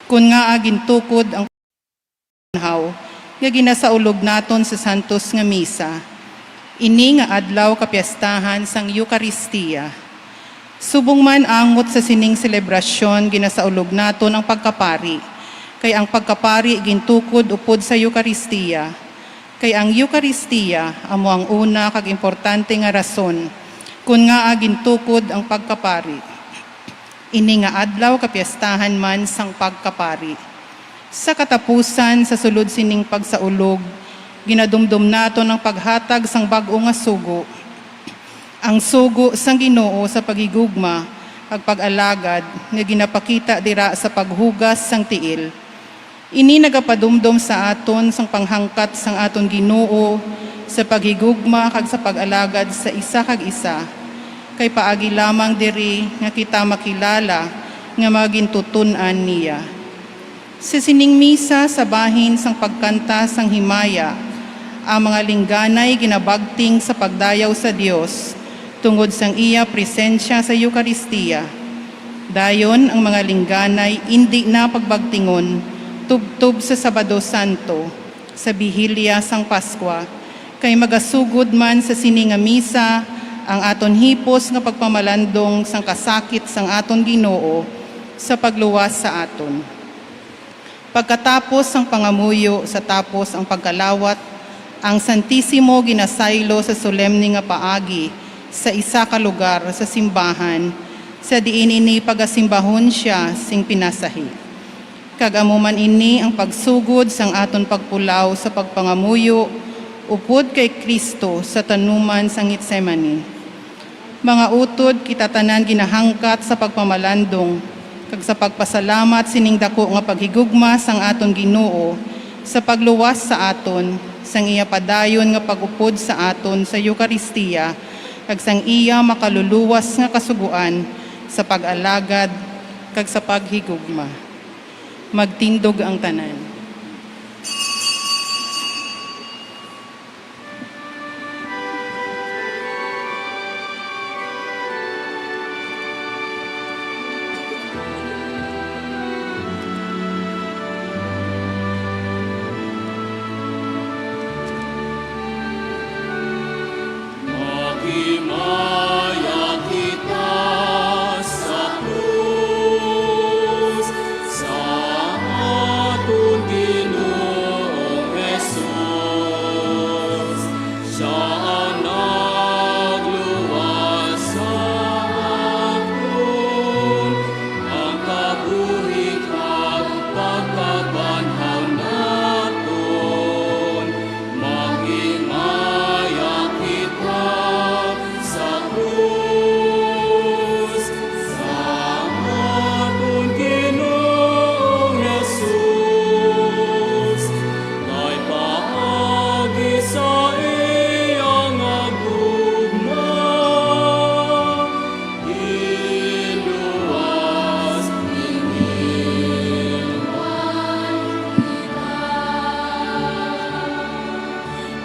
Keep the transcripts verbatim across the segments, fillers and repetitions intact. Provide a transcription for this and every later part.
Kun ngaa gintukod ang banhaw nga ginasaulog naton sa santos nga misa, ini nga adlaw kapiestahan sang Eukaristia. Subong man angot sa sining selebrasyon, ginasaulog naton ang pagkapari, kay ang pagkapari gintukod upod sa Eukaristia, kay ang Eukaristia amo ang una kag importante nga rason kun ngaa gintukod ang pagkapari. Ini nga adlaw kapiestahan man sang pagkapari. Sa katapusan, sa sulod sining pagsaulog, ginadumdom naton ang paghatag sang bag-o nga sugo, ang sugo sang Ginoo sa paghigugma kag pag-alagad nga ginapakita dira sa paghugas sang tiil. Ini nagapadumdom sa aton sang panghangkat sang aton Ginoo sa paghigugma kag sa pag-alagad sa isa kag isa, kay paagi lamang diri nga kita makilala nga mga gintuton-an niya. Sa sining misa, sa bahin sang pagkanta sang himaya, ang mga lingganay ginabagting sa pagdayaw sa Dios tungod sang iya presensya sa Eukaristia. Dayon, ang mga lingganay indi na pagbagtingon tubtob sa Sabado Santo, sa Bihilya sang Paskwa, kay magasugod man sa sini nga misa ang aton hipos nga pagpamalandong sang kasakit sang aton Ginoo sa pagluwas sa aton. Pagkatapos sang pangamuyo, sa tapos ang pagkalawat, ang Santisimo ginasaylo sa solemne nga paagi sa isa ka lugar sa simbahan, sa diin ini pagasimbahon sia sing pinasahi. Kag amo man ini ang pagsugod sang aton pagpulaw sa pagpangamuyo upod kay Cristo sa tanuman sang Getsemani. Mga utod, kita tanan ginahangkat sa pagpamalandong kag sa pagpasalamat sining daku nga paghigugma sang aton Ginoo sa pagluwas sa aton, sang iya padayon nga pag-upod sa aton sa Eukaristia, kag sang iya makaluluwas nga kasugoan sa pag-alagad kag sa paghigugma. Magtindog ang tanan. Maghimaya kita sa krus, sa aton Ginoong Jesus. Siya ang nagluwas sa aton, ang kabuhi kag pagkabanhaw naton. Maghimaya kita sa krus, sa aton Ginoong Jesus, kay paagi sa iya nga gugma, ginluwas, ginhimaya kita.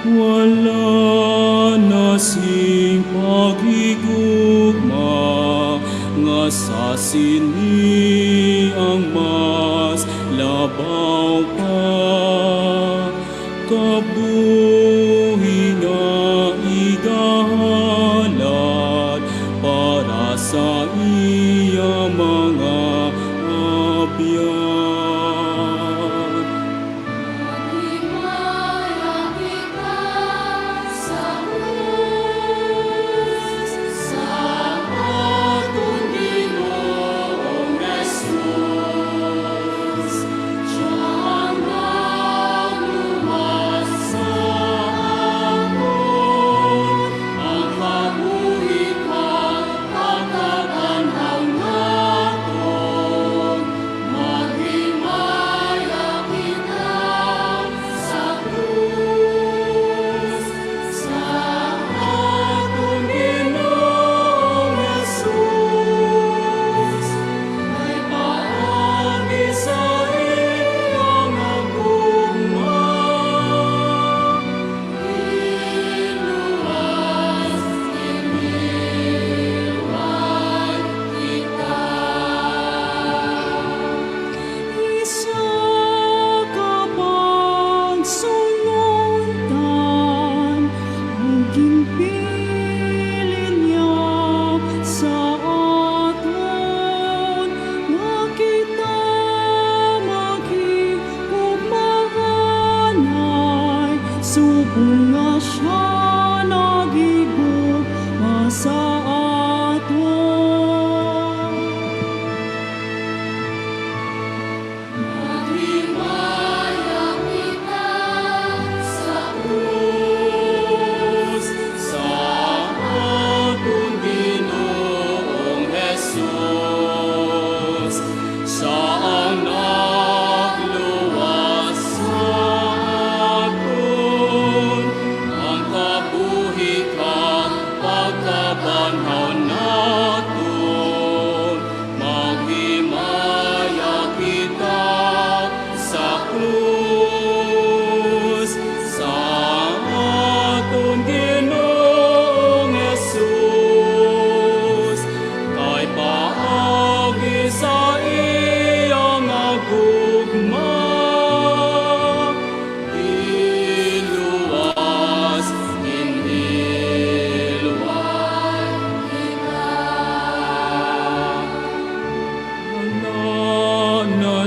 Wala na sing paghigugma nga sa sini ang mas labaw pa. Kabuhi nga igahalad para sa iya mga abyan. Maghimaya kita sa krus, sa aton Ginoong Jesus. Siya ang nagluwas sa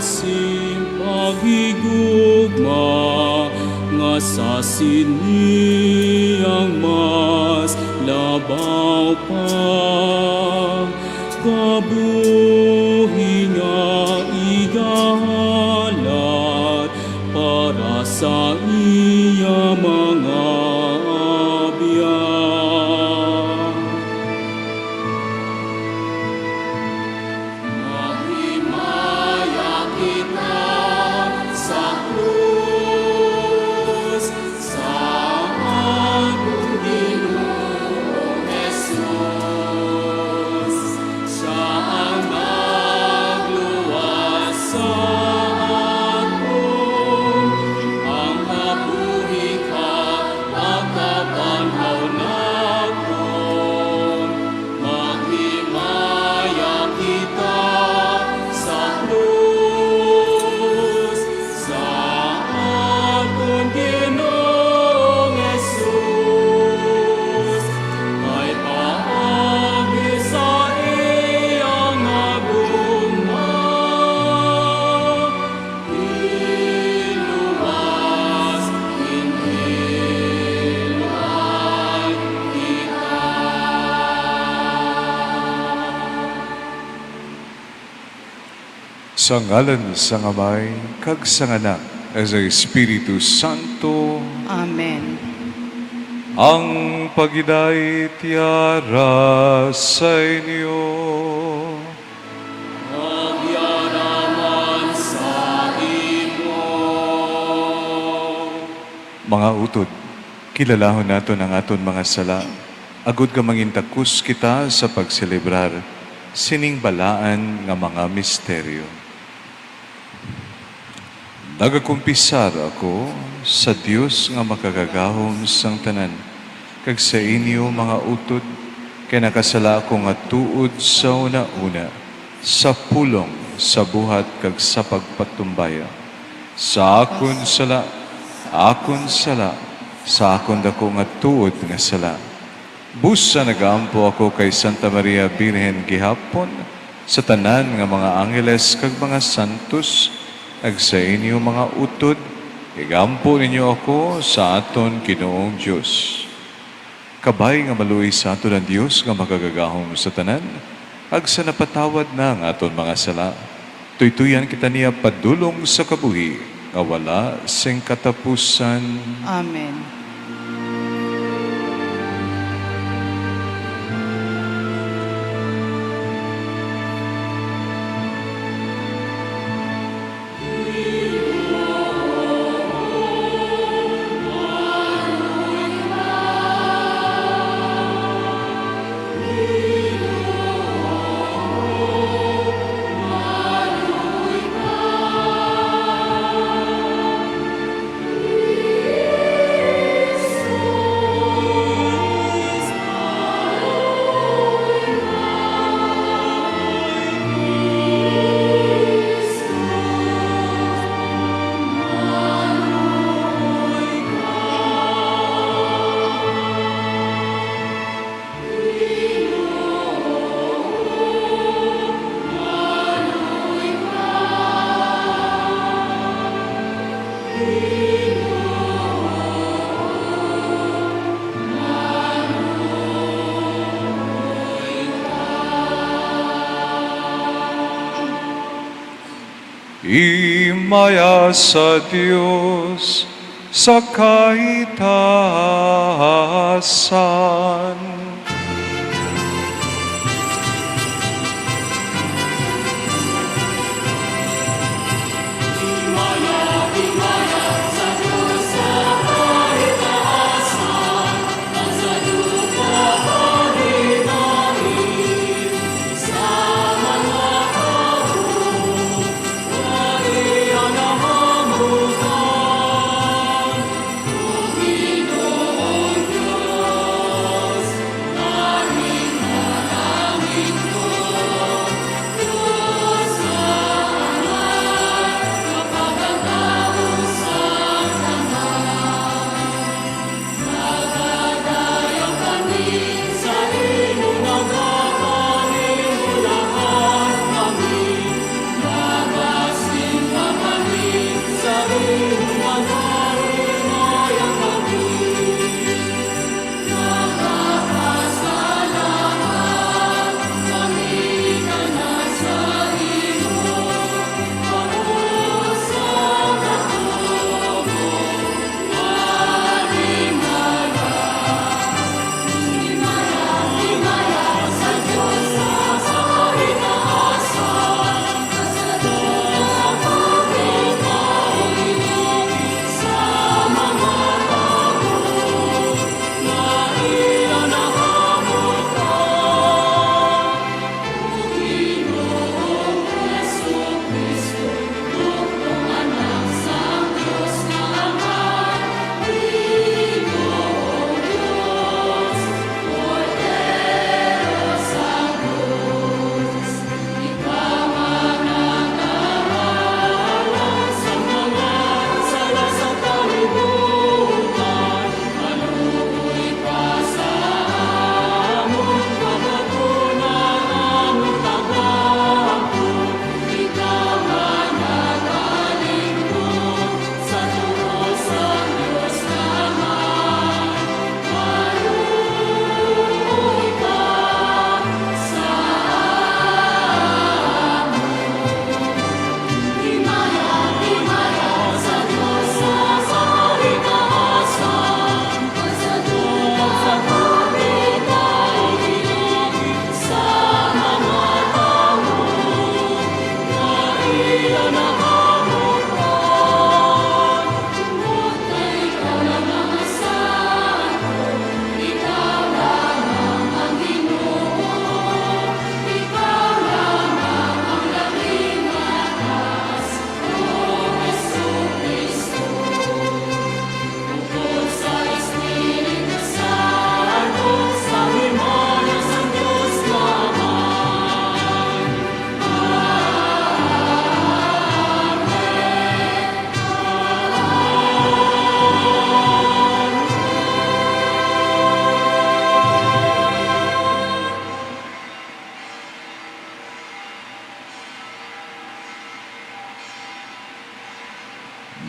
sing paghigugma, nga sa sini ang mas labaw pa kabuhi nga igahalat para sa iya mga abyan. Mahimaya kita sa krus, sa aton Ginoong Jesus. Siya ang nagluwas sa aton, ang kabuhi kag pagkabanhaw naton. Maghimaya kita sa krus, sa aton Ginoong Jesus, kay paagi sa iya nga gugma, Hiluwas, ginhiluwas kita. Sa ngalan sang Amay, kag sang Anak, kag sa Espiritu Santo. Amen. Ang pagidait yara sa inyo. Agyaraman sa imo. Mga utod, kilalahon naton ang aton mga sala, agod nga mangintakos kita sa pagselebrar sining balaan nga mga misteryo. Nagakumpisar ako sa Dios nga Makagagahom sang tanan, kag sa inyo, mga utod, kay nakasala ako nga tuod sa hunahuna, sa pulong, sa buhat, kag sa pagpatumbaya. Sa akon sala, akon sala, sa akon daku nga tuod nga sala. Busa nagaampo ako kay Santa Maria Birhen gihapon, sa tanan nga mga angheles kag mga santos, kag sa inyo, mga utod, igampo ninyo ako sa aton Ginoong Dios. Kabay nga maluoy sa aton ang Dios nga Makagagahom sa tanan, kag sa napatawad na nga aton mga sala, tuytuyan kita niya padulong sa kabuhi nga wala sing katapusan. Amen. Himaya sa Dios sa kahitaasan.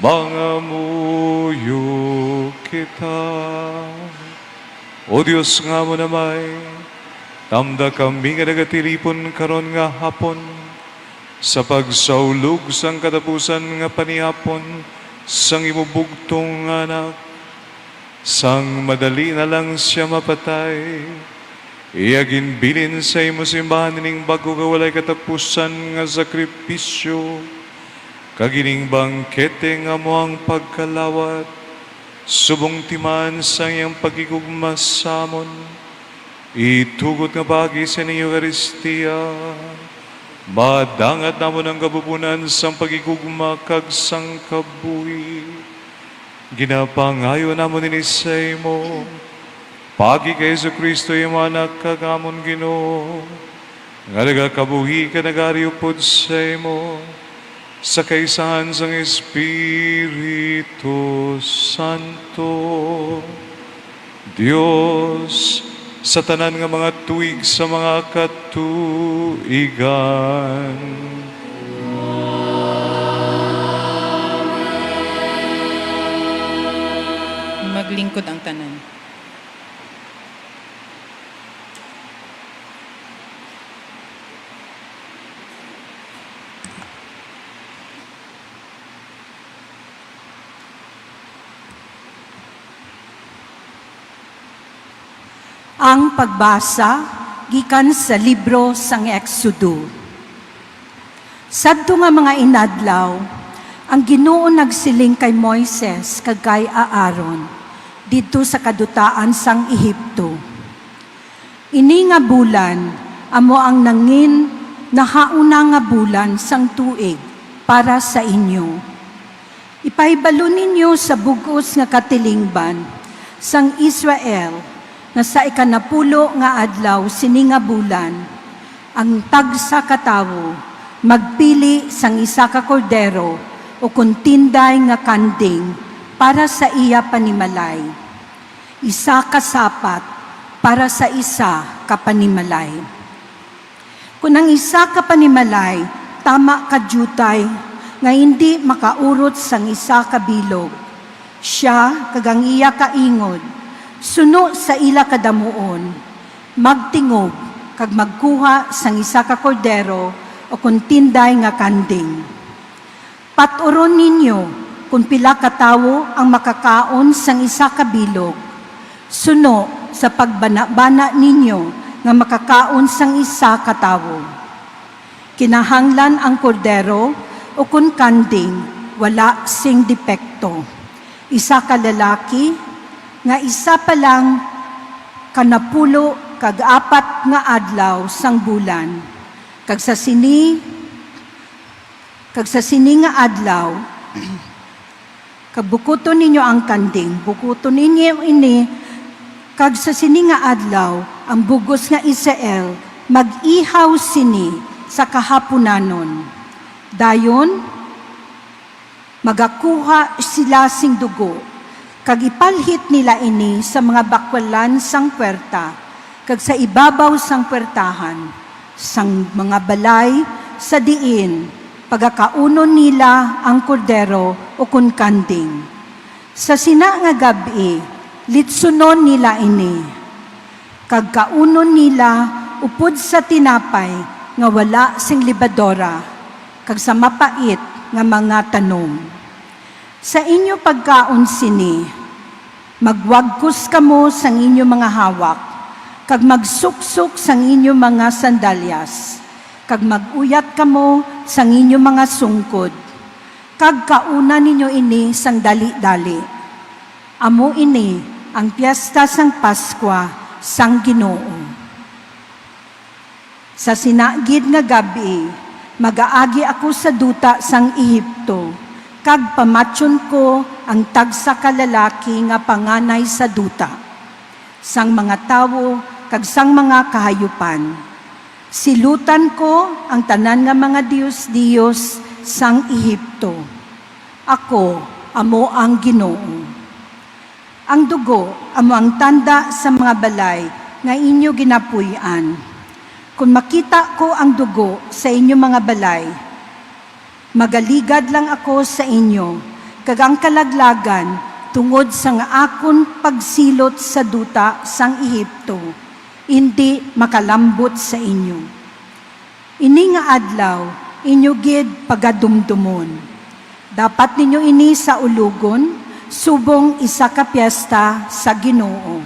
Mangamuyo kita. O Dios nga amon Amay, tamda kami nga nagatilipon karon nga hapon sa pagsaulog sang katapusan nga panihapon sang imo bugtong nga Anak, sang madali na lang sia mapatay. Iya ginbilin sa imo simbahan ining bag-o nga walay katapusan nga sakripisyo, kag ining bangkete nga amo ang pagkalawat, subong timan sang iyang paghigugma sa amon, itugot nga paagi sa ining Eukaristia, madangat namon ang kabubon-an sang paghigugma kag sang kabuhi. Ginapangayo namon ini sa imo, paagi kay Jesu-Cristo, imo Anak kag amon Ginoo, nga nagakabuhi kag nagari upod sa imo, sa kaisahan sang Espiritu Santo, Dios sa tanan nga mga tuig sa mga katuigan. Maglingkod ang tanan. Ang pagbasa gikan sa libro sang Exodo. Sadto nga mga inadlaw, ang Ginoo nagsiling kay Moises kag kay Aaron didto sa kadutaan sang Ehipto, "Ini nga bulan amo ang nangin nahauna nga bulan sang tuig para sa inyo. Ipahibalo ninyo sa bug-os nga katilingban sang Israel nga sa ikanapulo nga adlaw sini nga bulan, ang tagsa ka tawo magpili sang isa ka kordero ukon tinday nga kanding para sa iya panimalay, isa ka sapat para sa isa ka panimalay. Kon ang isa ka panimalay tama ka diutay nga indi makaurot sang isa ka bilog, sia kag ang iya kaingod, suno sa ila kadamuon, magtingog kag magkuha sang isa ka kordero ukon tinday nga kanding. Pat-uron ninyo kon pila ka tawo ang makakaon sang isa ka bilog, suno sa pagbanabana ninyo nga makakaon sang isa ka tawo. Kinahanglan ang kordero ukon kanding wala sing depekto, isa ka lalaki nga isa pa lang kanapulo kag apat nga adlaw sang bulan, kag sa sini kag sa sini nga adlaw, kag bukuton ninyo ang kanding, bukuton ninyo ini, kag sa sini nga adlaw ang bug-os nga Israel mag-ihaw sini sa kahapunanon. Dayon magakuha sila sing dugo, kag ipalhit nila ini sa mga bakwalan sang puwerta, kag sa ibabaw sang puwertahan sang mga balay, sa diin pagakaunon nila ang kordero ukon kanding. Sa sina nga gab-i, litsunon nila ini, kag kaunon nila upod sa tinapay nga wala sing lebadora, kag sa mapait nga mga tanom. Sa inyo pagkaon sini, magwagkos kamo sang inyo mga hawak, kag magsuksok sang inyo mga sandalyas, kag mag-uyat kamo sang inyo mga sungkod, kag kauna ninyo ini sang dali-dali. Amo ini ang Piesta sang Paskwa sang Ginoo. Sa sina gid nga gab-i, magaagi ako sa duta sang Ehipto, kag pamatyon ko ang tagsa ka lalaki nga panganay sa duta, sang mga tawo kag sang mga kahayupan. Silutan ko ang tanan nga mga dios-dios sang Ehipto. Ako amo ang Ginoo. Ang dugo amo ang tanda sa mga balay nga inyo ginapuy-an. Kon makita ko ang dugo sa inyo mga balay, magaligad lang ako sa inyo, kag ang kalaglagan tungod sang akon pagsilot sa duta sang Egipto indi makalambot sa inyo. Ini nga adlaw inyo gid pagadumdomon. Dapat ninyo ini saulogon subong isa ka piesta sa Ginoo.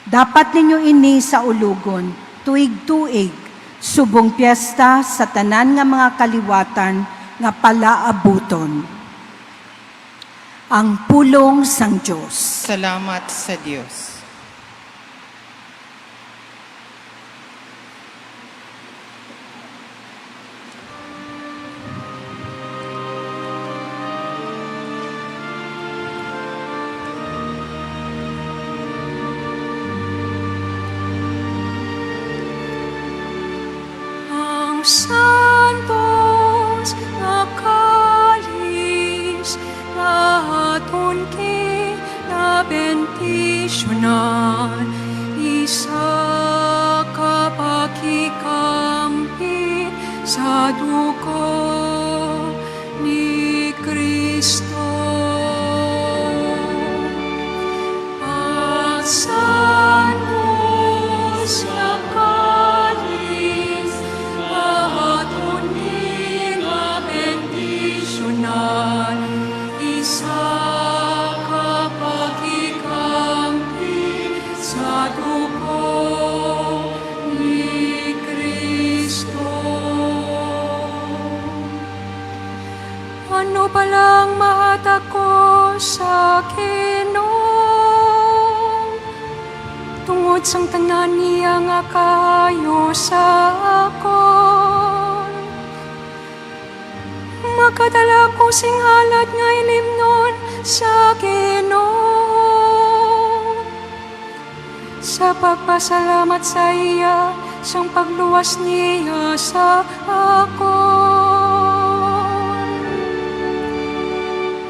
Dapat ninyo ini saulogon tuig-tuig subong piesta sa tanan nga mga kaliwatan nga palaabuton. Ang pulong sang Dios. Salamat sa Dios. Ang santos nga kalis nga aton ginabendisyonan, isa ka pakigkampi sa dugo ni Cristo. Ang santos nga kalis nga aton ginabendisyonan, isa ka pakigkampi sa dugo ni Cristo. Ano bala ang mahatag ko sa Ginoo tungod sang tanan niya nga kaayo sa akon? Makadala ko sing halad nga ilimnon sa Ginoo, sa pagpasalamat sa iya sang pagluwas niya sa akon.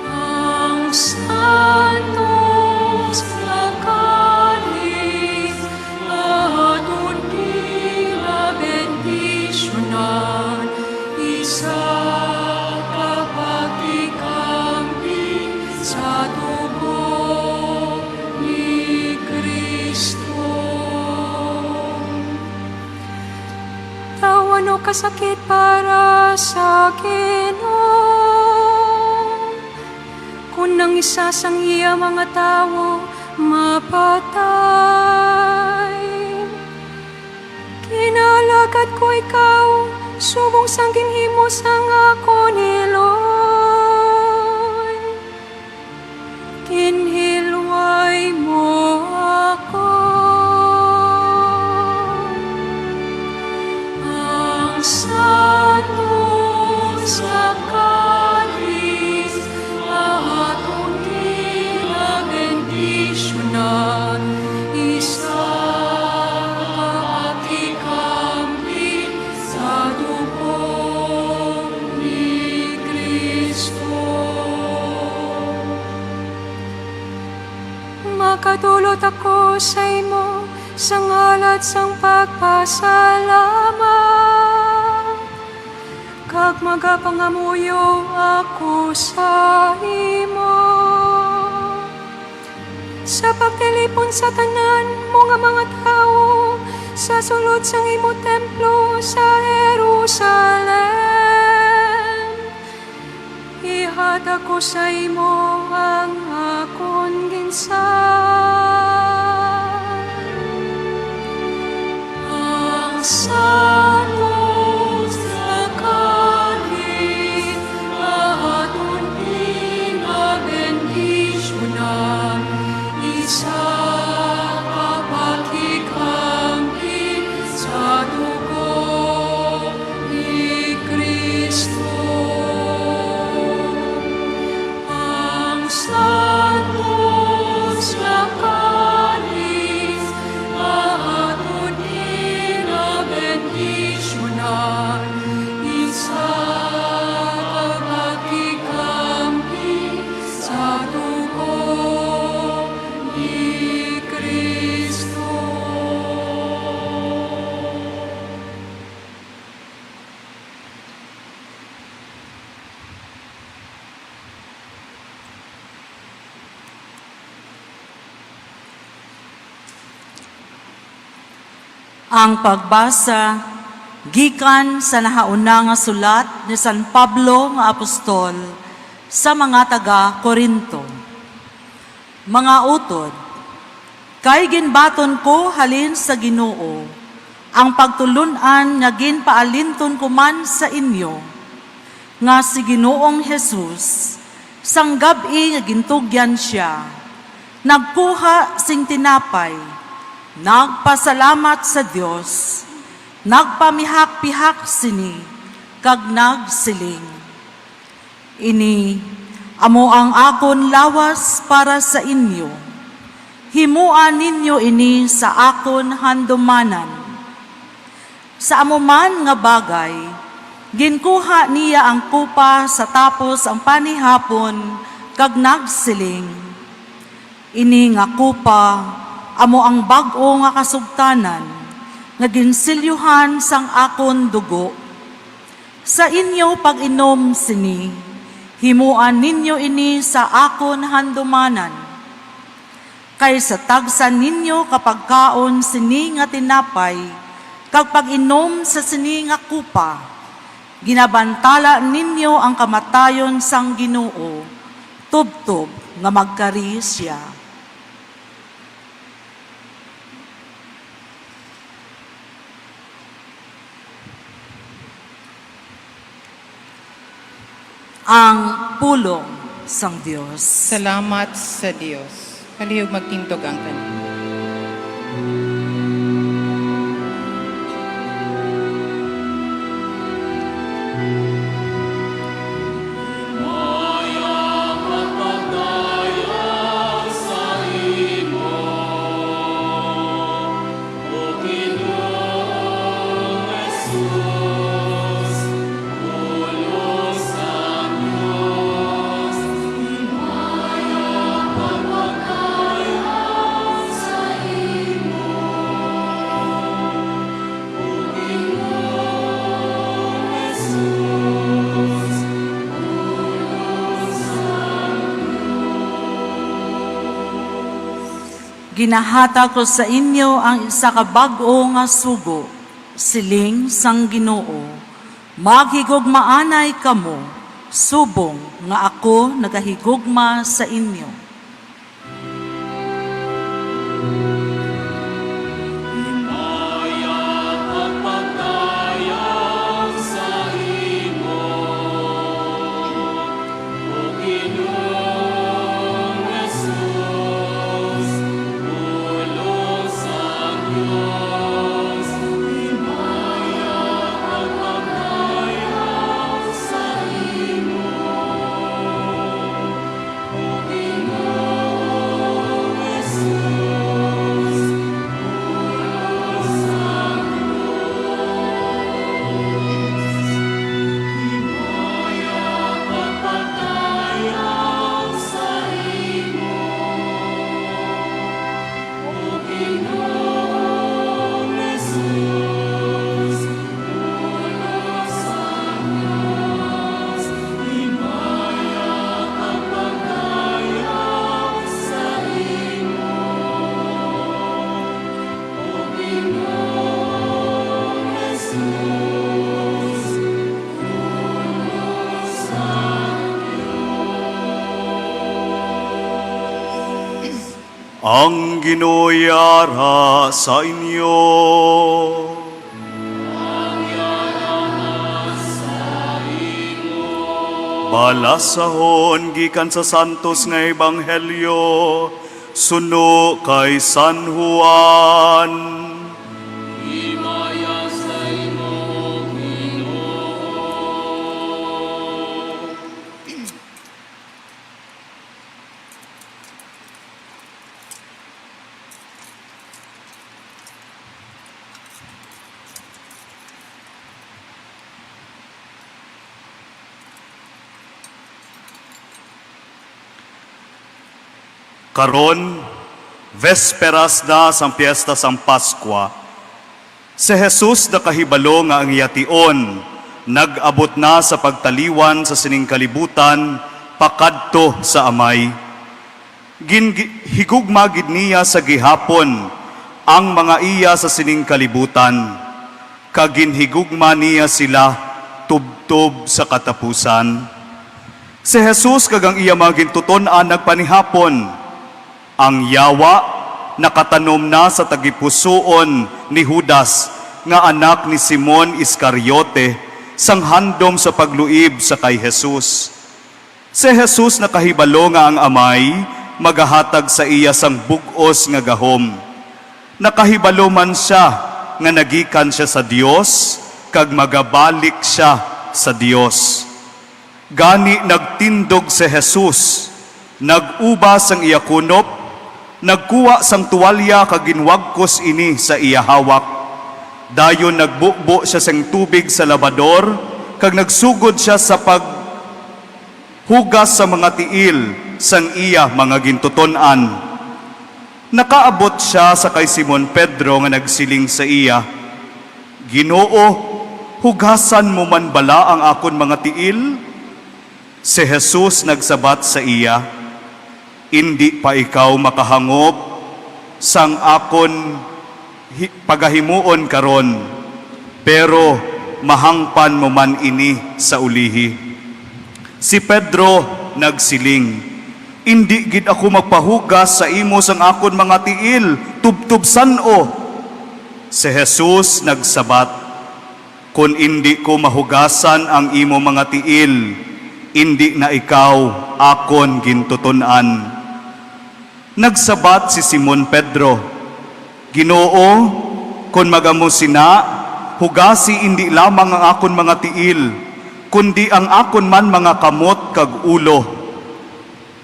Ang santos nga kalis nga aton ginabendisyonan, isa ka pakigkampi sa dugo ni Cristo. Daw ano kasakit para sa Ginoo, kon ang isa sang iya mga tawo mapatay. Ginaalagad ko ikaw subong sang ginhimo sang akon iloy. Ginhilway mo ako. Ang santos nga kalis nga aton ginabendisyonan, isa ka pakigkampi sa dugo ni Cristo. Makadulot ako sa imo sang halad sang pagpasalamat, kag magapangamuyo ako sa imo. Sa pagtilipon sa tanan mo nga mga tawo, sa sulod sang imo templo sa Jerusalem, ihatag ko sa imo ang akon ginsad. Ang santos nga kalis nga aton ginabendisyonan, isa ka pakigkampi sa dugo ni Cristo. Ang santos nga kalis nga aton ginabendisyonan, Ang pagbasa gikan sa nahauna nga sulat ni San Pablo nga apostol sa mga taga-Corinto. Mga utod, kay ginbaton ko halin sa Ginoo ang pagtulon-an nga ginpaalinton ko man sa inyo, nga si Ginoong Jesus, sang gab-i nga gintugyan sia, nagkuha sing tinapay, nagpasalamat sa Dios, nagpamihak-pihak sini, kag nagsiling, "Ini amo ang akon lawas para sa inyo. Himoa ninyo ini sa akon handumanan." Sa amo man nga bagay, ginkuha niya ang kupa sa tapos ang panihapon kag nagsiling, "Ini nga kupa amo ang bag-o nga kasugtanan nga ginsilyuhan sang akon dugo. Sa inyo pag-inom sini, himoa ninyo ini sa akon handumanan. Kay sa tagsa ninyo ka pagkaon sini nga tinapay kag pag-inom sa sini nga kupa, ginabantala ninyo ang kamatayon sang Ginoo, tubtob nga magkari sia." Ang pulong sang Dios. Salamat sa Dios. Palihog magtindog ang tanan. Ginahatag ko sa inyo ang isa ka bag-o nga sugo, siling sang Ginoo, "Maghigugmaanay kamo, subong nga ako nagahigugma sa inyo." Ang Ginoo yara sa inyo. Balasahon gikan sa Santos nga Ebanghelyo suno kay San Juan. Karon, vesperas na sang Piesta sang Paskwa. Si Jesus nakahibalo nga ang iya tion nag-abot na sa pagtaliwan sa sining kalibutan pakadto sa Amay. Gin-, higugma gid niya sa gihapon ang mga iya sa sining kalibutan, kag ginhigugma niya sila tubtob sa katapusan. Si Jesus kag ang iya mga gintuton-an nagpanihapon, "Ang yawa nakatanom na sa tagipusoon ni Judas nga anak ni Simon Iscariote, sang handom sa pagluib sa kay Jesus." Si Jesus nakahibalo nga ang Amay magahatag sa iya sang bug-os nga gahom. Nakahibalo man sia nga nagikan sia sa Dios kag magabalik sia sa Dios. Gani nagtindog si Jesus, nag-uba sang iya kunop, nagkuha sang tuwalya kag ginwagkos ini sa iya hawak. Dayon nagbubo sia sing tubig sa labador kag nagsugod sia sa pag hugas sa mga tiil sang iya mga gintuton-an. Nakaabot sia sa kay Simon Pedro nga nagsiling sa iya, "Ginoo, hugasan mo man bala ang akon mga tiil?" Si Jesus nagsabat sa iya, "Indi pa ikaw makahangop sang akon hi-, pagahimuon karon, pero mahangpan mo man ini sa ulihi." Si Pedro nagsiling, "Indi gid ako magpahugas sa imo sang akon mga tiil tubtob san-o." Si Jesus nagsabat, "Kon indi ko mahugasan ang imo mga tiil, indi na ikaw akon gintuton-an." Nagsabat si Simon Pedro, "Ginoo, kon mag-amo sina, hugasi indi lamang ang akon mga tiil, kundi ang akon man mga kamot kag ulo."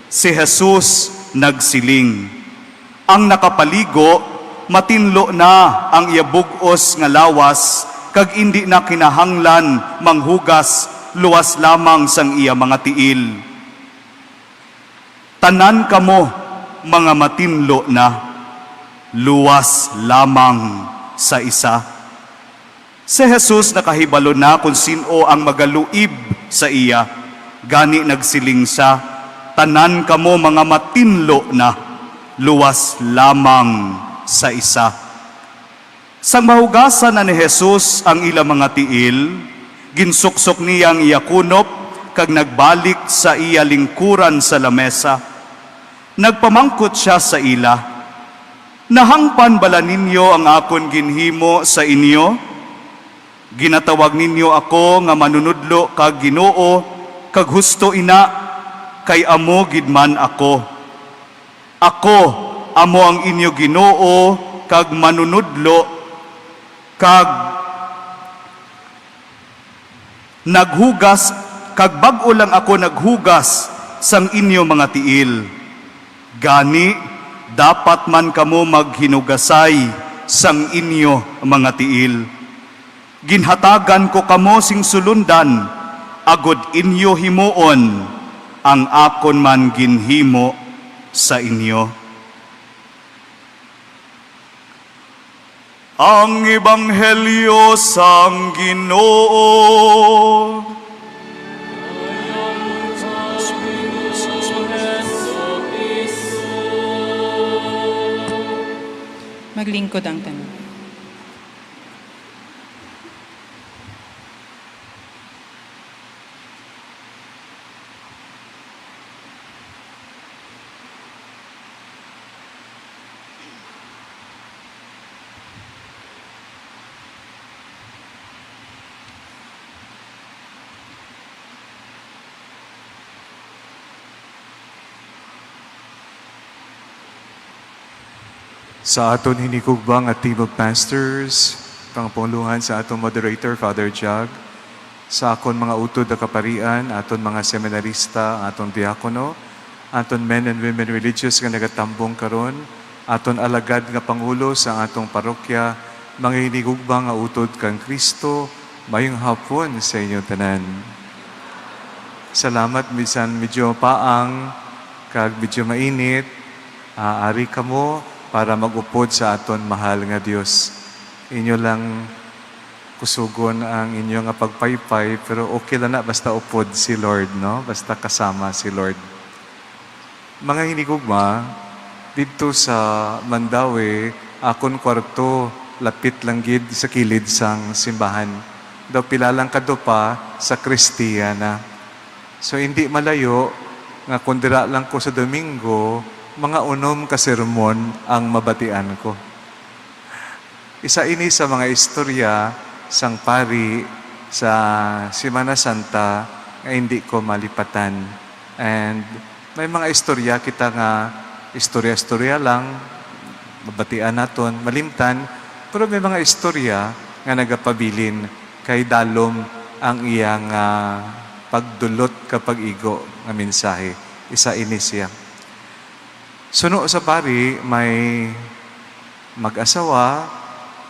Si Jesus nagsiling, "Ang nakapaligo, matinlo na ang iya bug-os nga lawas, kag indi na kinahanglan manghugas, luas lamang sang iya mga tiil. Tanan kamo mga matinlo na, luas lamang sa isa." Si Jesus nakahibalo na kon sin-o ang magaluib sa iya, gani nagsiling sia, "Tanan kamo mga matinlo na, luas lamang sa isa." Sang mahugasan na ni Jesus ang ila mga tiil, ginsuksok niya ang iya kunop kag nagbalik sa iya lingkuran sa lamesa. Nagpamangkot sia sa ila, "Nahangpan bala ninyo ang akon ginhimo sa inyo? Ginatawag ninyo ako nga Manunodlo kag Ginoo, kag husto ina, kay amo gid man ako. Ako amo ang inyo Ginoo kag Manunodlo, kag naghugas, kag bag-o lang ako naghugas sang inyo mga tiil. Gani, dapat man kamo maghinugasay sang inyo mga tiil. Ginhatagan ko kamo sing sulondan, agod inyo himuon ang akon man ginhimo sa inyo." Ang Ebanghelyo sang Ginoo. Maglingkod ang tanan. Sa aton hinigugma nga team of pastors, pangapunluhan sa aton moderator, Father Jug, sa akon mga utod nga kaparian, aton mga seminarista, aton diakono, aton men and women religious nga nagatambong karon, aton alagad nga pangulo sa atong parokya, mga hinigugma nga utod kang Cristo, mayong hapon sa inyo tanan. Salamat, bisan medyo paang kag medyo mainit, ah, ari kamo para mag-upod sa aton mahal nga Dios. Inyo lang kusugon ang inyo nga pagpaypay, pero okay lang na basta upod si Lord, no? Basta kasama si Lord. Mga hinigugma, didto sa Mandaue, Akon kwarto lapit lang gid sa kilid sang simbahan. Daw pila lang kadupa sa Kristiya na. So, hindi malayo nga kung dira lang ko sa Domingo, mga unom ka sermon ang mabatian ko. Isa ini sa mga istorya sang pari sa Semana Santa nga hindi ko malipatan. And may mga istorya kita nga istorya-istorya lang, mabatian naton, malimtan, pero may mga istorya nga nagapabilin kay dalom ang iyang, ah, pagdulot ka pag-igo nga mensahe. Isa ini siya. Suno sa pari, may mag-asawa,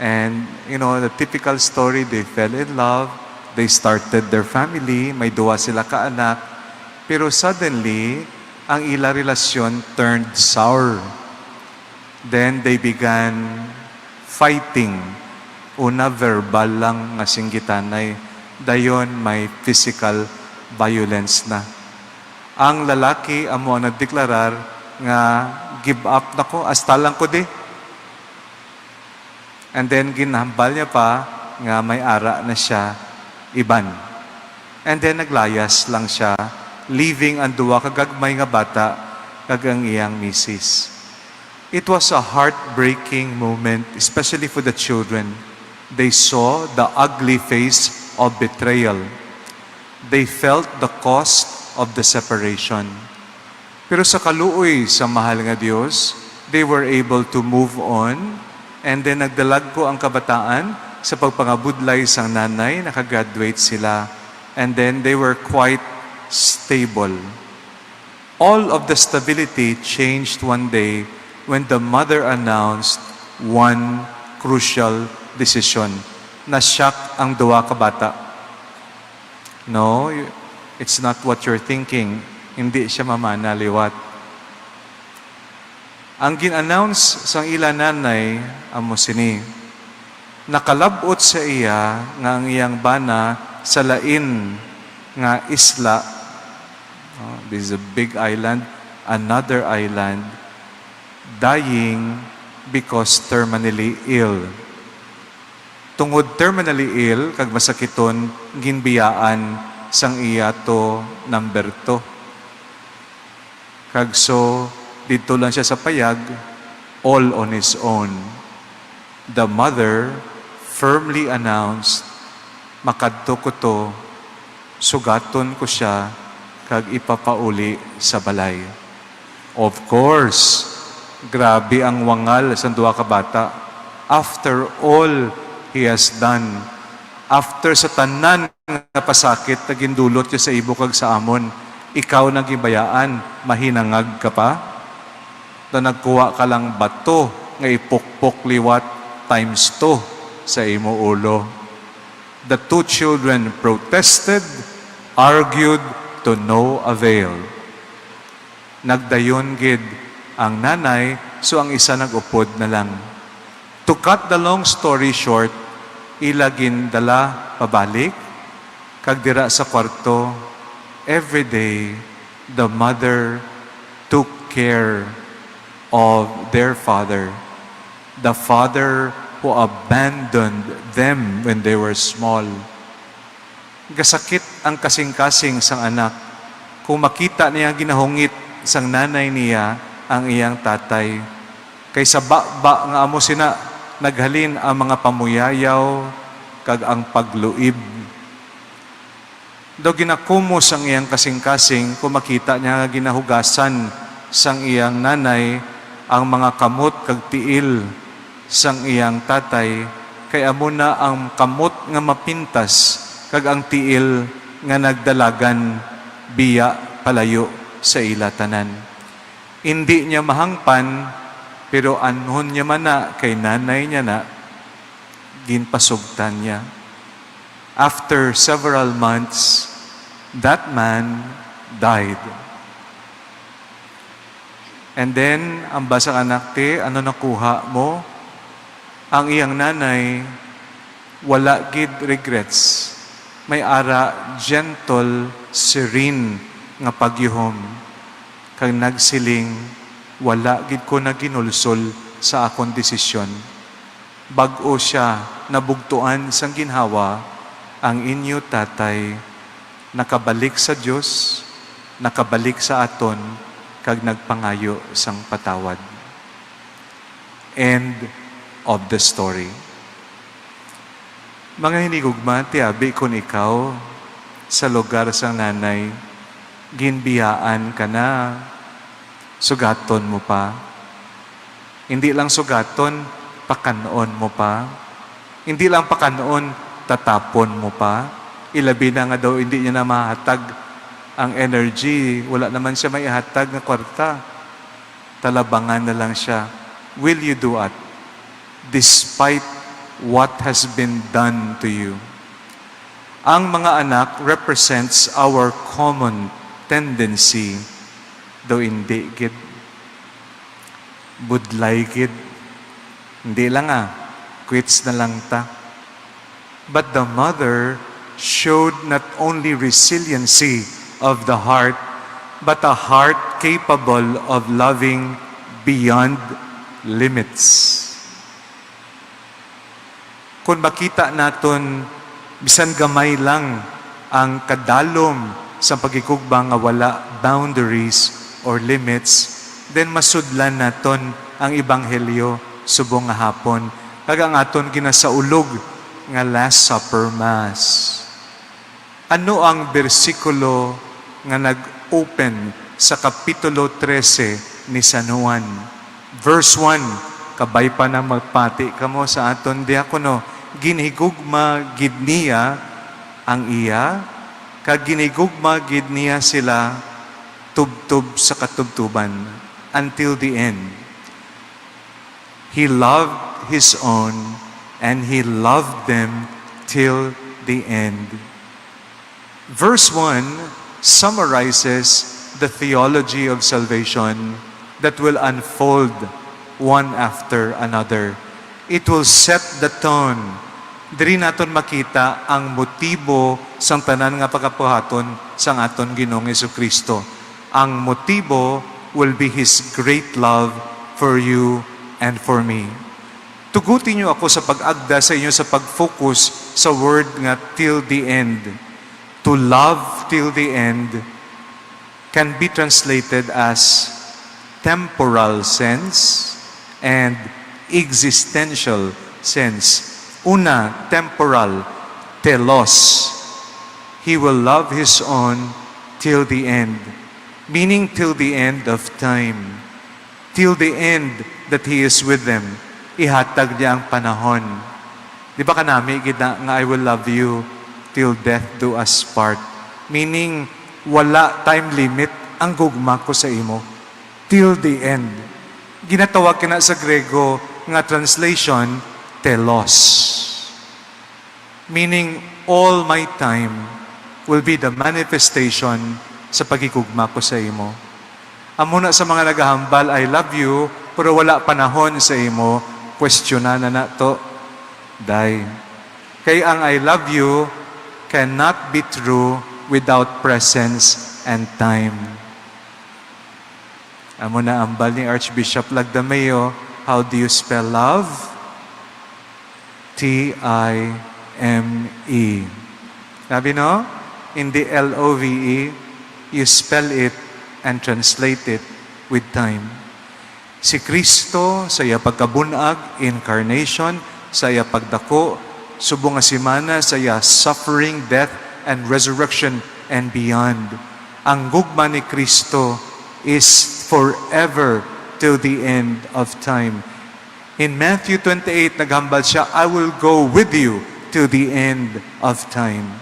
and, you know, the typical story, they fell in love, they started their family, may duwa sila ka anak, pero suddenly, ang ila relasyon turned sour. Then they began fighting. Una, verbal lang nga singgitanay, dayon may physical violence na. Ang lalaki amo ang nagdeklarar nga, "Give up na ko, hasta lang ko di." And then ginhambal niya pa nga may ara na siya iban. And then naglayas lang siya, leaving ang duwa ka gagmay nga bata kag ang iyang misis. It was a heartbreaking moment, especially for the children. They saw the ugly face of betrayal. They felt the cost of the separation. Pero sa kaluoy sa mahal nga Dios, they were able to move on, and then nagdalagko ang kabataan sa pagpangabudlay sang nanay, nakagraduate sila, and then they were quite stable. All of the stability changed one day when the mother announced one crucial decision. Na-shock ang duwa ka bata. "No, y-, it's not what you're thinking." Hindi siya mamana liwat. Ang gin-announce sang ila nanay amo sini, nakalab-ot sa iya nga ang iyang bana sa lain nga isla, no, this is a big island, another island, dying because terminally ill. Tungod terminally ill kag masakiton, ginbiyaan sang iya to number two. Kag so, didto lang siya sa payag, all on his own. The mother firmly announced, "Makadto ko to, sugaton ko sia, kag ipapauli sa balay." Of course, grabe ang wangal sang duha ka bata. After all he has done, after sa tanan nga pasakit nga gindulot niya sa imo kag sa amon, ikaw nang ginbayaan, mahinangag ka pa? Na nagkuha ka lang bato nga ipukpok liwat times two sa imo ulo. The two children protested, argued to no avail. Nagdayon gid ang nanay, so ang isa nag-upod na lang. To cut the long story short, ila gindala pabalik, kag dira sa kwarto, every day, the mother took care of their father, the father who abandoned them when they were small. Gasakit ang kasing-kasing sang anak kung makita niya ginahungit sang nanay niya ang iyang tatay. Kay sa baba nga amo sina naghalin ang mga pamuyayaw kag ang pagluib. Daw ginakumos ang iyang kasing-kasing kung makita niya nga ginahugasan sang iyang nanay ang mga kamot kag tiil sang iyang tatay, kay amo na ang kamot nga mapintas kag ang tiil nga nagdalagan biya palayo sa ila tanan. Indi niya mahangpan, pero anhon niya man na kay nanay niya na, ginpasugtan niya. After several months, that man died. And then, ang basa nga anak, "Te, ano nakuha mo?" Ang iyang nanay, wala gid regrets. May ara gentle, serene nga pagyuhom. Kag nagsiling, "Wala gid ko naginulsol sa akon desisyon. Bag-o sia nabugtuan sang ginhawa, ang inyo tatay nakabalik sa Dios, nakabalik sa aton, kag nagpangayo sang patawad. End of the story. Mga hinigugma, tiabi kon ikaw sa lugar sang nanay, ginbiyaan ka na, sugaton mo pa. Hindi lang sugaton, pakan-on mo pa. Hindi lang pakan-on, tatapon mo pa. Ilabi na nga daw hindi niya na mahatag ang energy, wala naman siya may ihatag nga kwarta. Talabangan na lang siya. Will you do it despite what has been done to you? Ang mga anak represents our common tendency, daw hindi gid. Budlay gid. Hindi lang ah, quits na lang ta. But the mother showed not only resiliency of the heart, but a heart capable of loving beyond limits. Kung makita naton bisan gamay lang ang kadalom sa paghigugma nga wala boundaries or limits, then masudlan naton ang ebanghelyo subong nga hapon, kag ang aton ginasaulog nga Last Supper Mass. Ano ang bersikulo nga nag-open sa Kapitulo trese ni San Juan? Verse one, kabay pa na magpati kamo sa aton diakono, "Ginhigugma gid niya ang iya, kag ginhigugma gid niya sila tubtob sa katubtoban," until the end. He loved his own, and he loved them till the end. Verse one summarizes the theology of salvation that will unfold one after another. It will set the tone. Diri naton makita ang motibo sang tanan nga pagabuhaton sang aton Ginoong Jesu-Cristo. Ang motibo will be His great love for you and for me. Tuguti niyo ako sa pag-agda sa inyo sa pag-focus sa word nga till the end. To love till the end can be translated as temporal sense and existential sense. Una, temporal, telos. He will love his own till the end, meaning till the end of time, till the end that he is with them. Ihatag niya ang panahon. Di ba kanami gid na nga, "I will love you till death do us part"? Meaning, wala time limit ang gugma ko sa imo. Till the end. Ginatawag kana sa Grego nga translation, telos. Meaning, all my time will be the manifestation sa paghigugma ko sa imo. Amo na sa mga nagahambal, "I love you," pero wala panahon sa imo, kwestiyonan na nato, day. Kay ang "I love you" cannot be true without presence and time. Amo na ambal ni Archbishop Lagdameo, "How do you spell love?" T I M E. Sabi, no? Hindi L O V E. You spell it and translate it with time. Si Kristo, sa iya pagkabun-ag, incarnation, sa iya pagdako, subong nga simana, sa iya suffering, death, and resurrection, and beyond. Ang gugma ni Kristo is forever till the end of time. In Matthew twenty-eight, naghambal siya, "I will go with you till the end of time."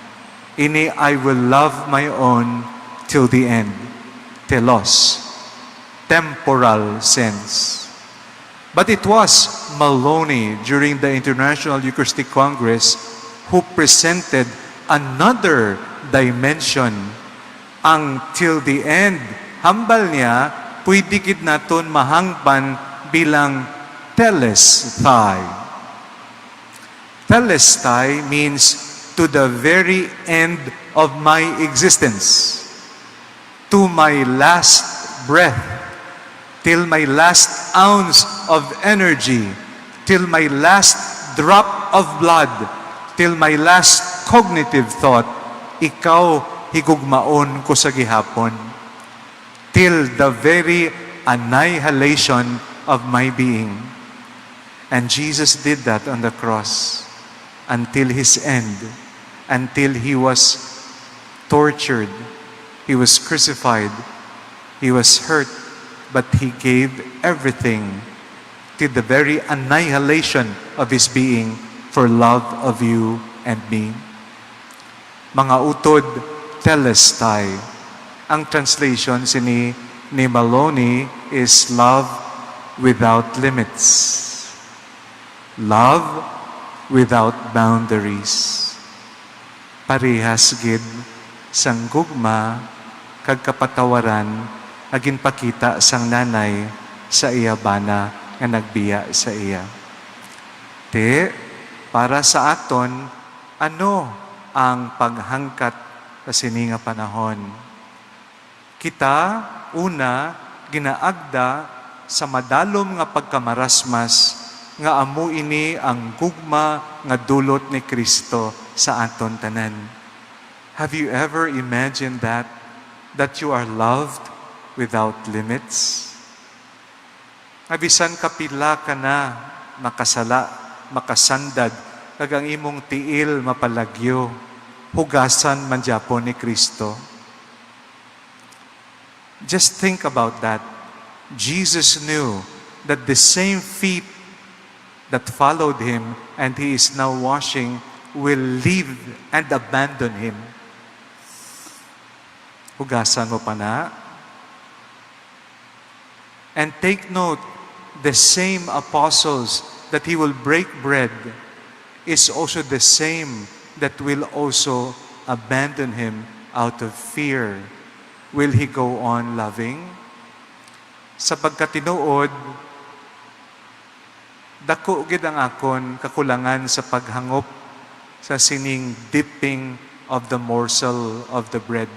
Ini, "I will love my own till the end." Telos. Temporal sense. But it was Maloney during the International Eucharistic Congress who presented another dimension. Ang till the end, hambal niya, pwede gid naton mahangpan bilang telestai. Telestai means to the very end of my existence, to my last breath, till my last ounce of energy, till my last drop of blood, till my last cognitive thought, ikaw higugmaon ko sa gihapon, till the very annihilation of my being. And Jesus did that on the cross until his end, until he was tortured, he was crucified, he was hurt, but he gave everything to the very annihilation of his being for love of you and me. Mga utod, telestai. Ang translation sini ni Maloney is love without limits. Love without boundaries. Parehas gid sang gugma kag kapatawaran nga ginpakita sang nanay sa iya bana nga nagbiya sa iya. Ti, para sa aton, ano ang paghangkat sa sini nga panahon? Kita, una, ginaagda sa madalom nga pagkamarasmas nga amo ini ang gugma nga dulot ni Cristo sa aton tanan. Have you ever imagined that, that you are loved without limits? Nga bisan kapila ka na makasala, makasandad, kag ang imong tiil mapalagyo, hugasan man gyapon ni Cristo. Just think about that. Jesus knew that the same feet that followed him and he is now washing will leave and abandon him. Hugasan mo pa na. And take note, the same apostles that he will break bread is also the same that will also abandon him out of fear. Will he go on loving? Sa pagkatinuod, dako gid ang akon kakulangan sa paghangop sa sining dipping of the morsel of the bread.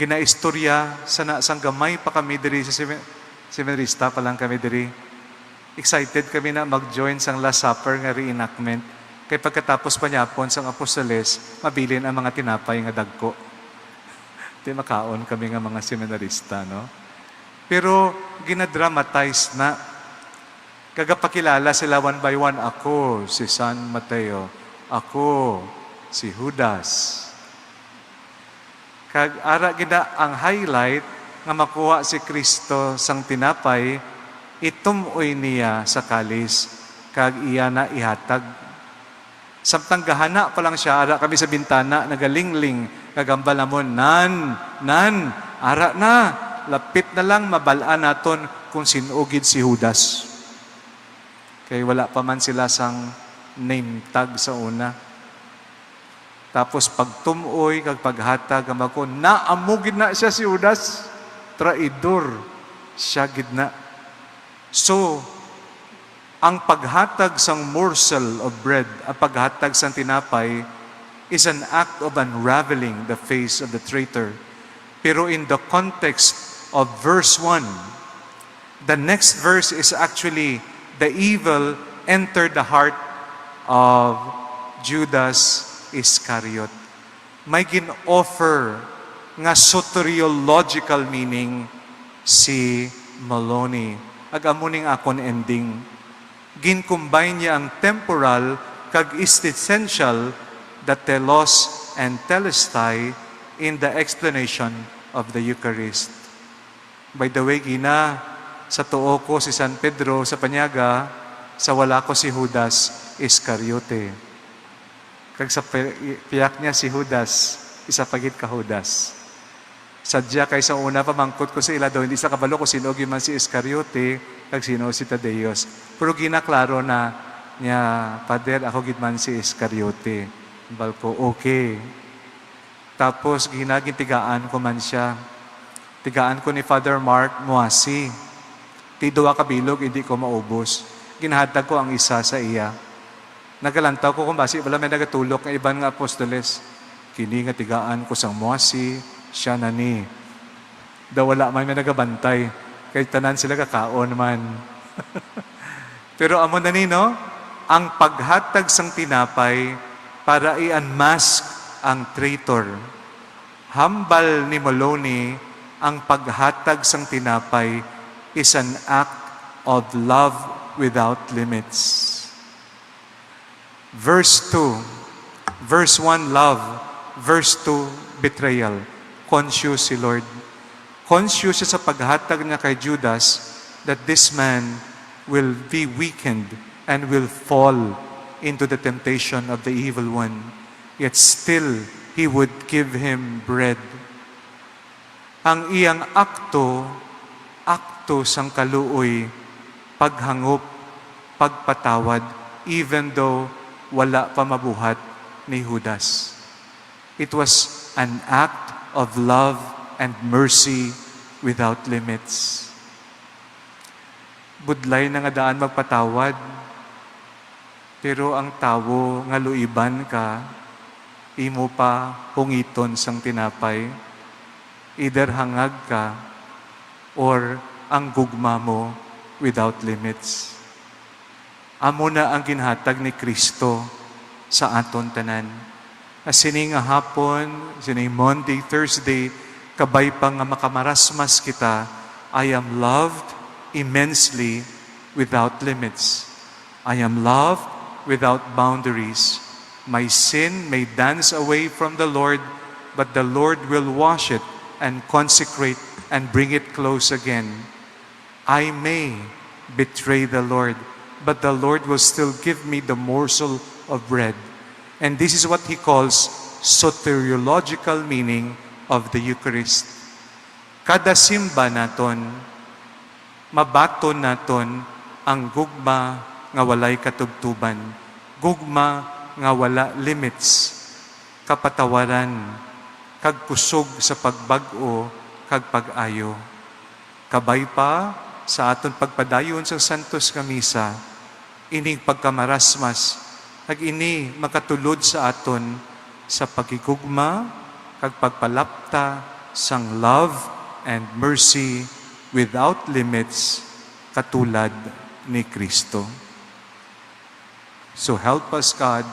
Ginaistorya sana sang gamay pa kami diri sa semi-, seminarista pa lang kami diri. Excited kami na mag-join sang Last Supper nga reenactment. Kay pagkatapos pa niapon sang apostoles, mabilin ang mga tinapay nga dagko. Di makaon kami nga mga seminarista, no? Pero ginadramatize na. Kagapakilala sila one by one. Ako si San Mateo. Ako si Judas. Kag ara gid na ang highlight nga makuha si Cristo sang tinapay, itum-oy niya sa kalis, kag iya na ihatag. Samtang gahana pa lang siya, ara kami sa bintana, nagalingling, kag hambal namon, "Nan, nan, ara na, lapit na lang mabal-an naton kung sin-o gid si Judas." Kay wala pa man sila sang name tag sa una. Tapos pagtum-oy kag paghatag, hambal ko, "Na, amo gid na siya si Judas, traidor, siya gid na." So, ang paghatag sang morsel of bread, ang paghatag sang tinapay, is an act of unraveling the face of the traitor. Pero in the context of verse one, the next verse is actually, "The evil entered the heart of Judas Iscariot." May gin-offer nga soteriological meaning si Maloney. Ag amo ning akon ending. Gin-combine niya ang temporal kag existential, the telos and telestai, in the explanation of the Eucharist. By the way, Gina, sa tuo ko si San Pedro sa Paniaga, sa wala ko si Judas Iscariote. Kag sa pi-, piyak niya si Judas, isa pa gid ka Judas. Sadya kay sa una, pamangkot ko sa ila daw, hindi sila kabalo kung sin-o gid man si Iscariote kag sin-o si Tadeos. Pero ginaklaro na niya, "Pader, ako gid man si Iscariote." Hambal ko, "Okay." Tapos, gina-, gintigaan ko man siya. Tigaan ko ni Father Mark Muasi. Ti duha ka bilog, hindi ko maubos. Ginhatag ko ang isa sa iya. Nagalantaw ko kung basi wala may nagatulok nga iban nga apostoles. Kini nga tigaan ko sang Muasi, siya na ni. Daw wala man may nagabantay. Kay tanan sila kakaon man. Pero amo na ni, no? Ang paghatag sang tinapay para i-unmask ang traitor. Hambal ni Moloney, ang paghatag sang tinapay is an act of love without limits. Verse two. Verse one, love. Verse two, betrayal. Conscious si Lord. Conscious siya sa paghatag niya kay Judas that this man will be weakened and will fall into the temptation of the evil one. Yet still, he would give him bread. Ang iyang akto, akto sang kaluoy, paghangop, pagpatawad, even though wala pa mabuhat ni Judas. It was an act of love and mercy without limits. Budlay na nga daan magpatawad, pero ang tawo nga luiban ka, imo pa hungiton sang tinapay, either hangag ka or ang gugma mo without limits. Amo na ang ginhatag ni Cristo sa aton tanan. Nga sini nga hapon, sini Monday, Thursday, kabay pa nga makamarasmas kita, I am loved immensely without limits. I am loved without boundaries. My sin may dance away from the Lord, but the Lord will wash it and consecrate and bring it close again. I may betray the Lord, but the Lord will still give me the morsel of bread. And this is what he calls soteriological meaning of the Eucharist. Kada simba naton, mabaton naton ang gugma nga walay katubtuban, gugma nga wala limits, kapatawaran, kag kusog sa pagbag-o kag pag-ayo. Kabay pa sa aton pagpadayon sa santos nga misa, ining pagkamarasmas, kag ini makatulod sa aton sa paghigugma kag pagpalapta sang love and mercy without limits, katulad ni Cristo. So help us, God.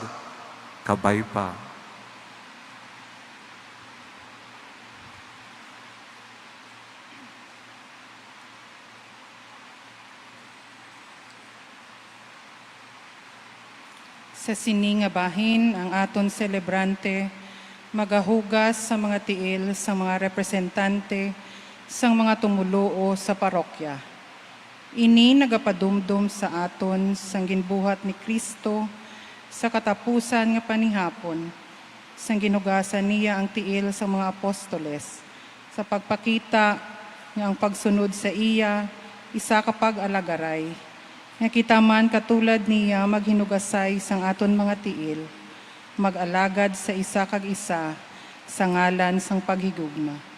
Kabay pa. Sa sini nga bahin, ang aton selebrante magahugas sa mga tiil sang mga representante sang mga tumoluo sa parokya. Ini nagapadumdom sa aton sang ginbuhat ni Cristo sa katapusan nga panihapon, sang ginhugasan niya ang tiil sang mga apostoles, sa pagpakita nga ang pagsunod sa iya isa ka pag-alagaray, nga kita man katulad niya maghinugasay sang aton mga tiil, mag-alagad sa isa kag isa sa ngalan sang paghigugma.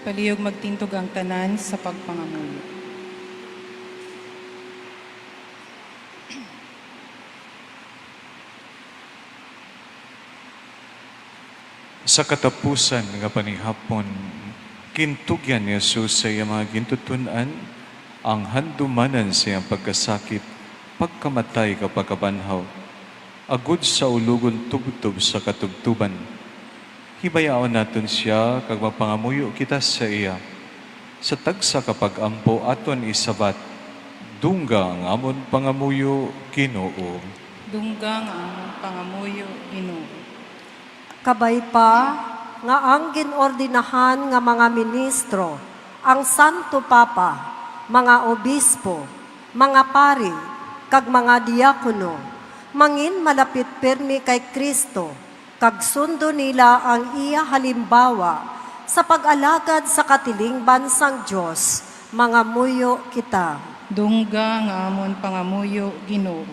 Palihog magtindog ang tanan sa pagpangamuyo. Sa katapusan nga panihapon, gintugyan ni Jesus sa iya mga gintuton-an ang handumanan sa iyang pagkasakit, pagkamatay, kag pagkabanhaw, agud sa ulogon tubtob sa katubtoban. Hibayaon naton sia kag magpangamuyo kita sa iya. Sa tagsa ka pag-ampo aton isabat, dungga ang amon pangamuyo, Ginoo. Dungga ang amon pangamuyo, Ginoo. Kabay pa nga ang gin-ordinahan nga mga ministro, ang Santo Papa, mga obispo, mga pari, kag mga diakono, mangin malapit pirmi kay Cristo, kag sundo nila ang iya halimbawa sa pag-alagad sa katilingban sang Dios, mangamuyo kita. Dungga nga amon pangamuyo, Ginoo.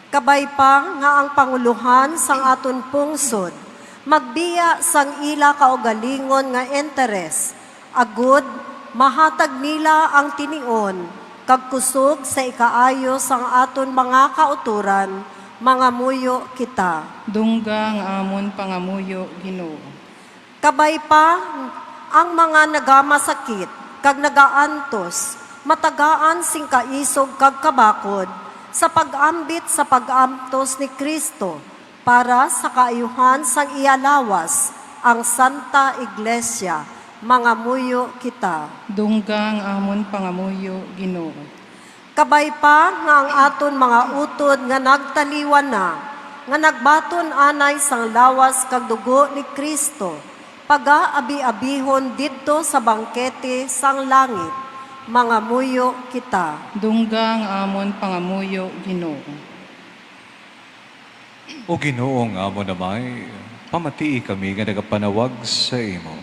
Kabay pa nga ang pangulohan sang aton pungsod magbiya sang ila kaugalingon nga interes, agud mahatag nila ang tinion kag kusog sa ikaayo sang aton mga kautoran, mangamuyo kita. Dungga ang amon pangamuyo, Ginoo. Kabay pa ang mga nagamasakit kag nagaantos, matagaan sing kaisog kag kabakod sa pag-ambit sa pag-antos ni Cristo para sa kaayuhan sang iya lawas, ang Santa Iglesia. Mangamuyo kita. Dungga ang amon pangamuyo, Ginoo. Kabay pa nga ang aton mga utod nga nagtaliwan na, nga nagbaton anay sang lawas kag dugo ni Cristo, pagaabiabihon didto sa bangkete sang langit. Mangamuyo kita. Dungga ang amon pangamuyo, Ginoo. O Ginoo nga amon Amay, pamatii kami nga nagapanawag sa imo.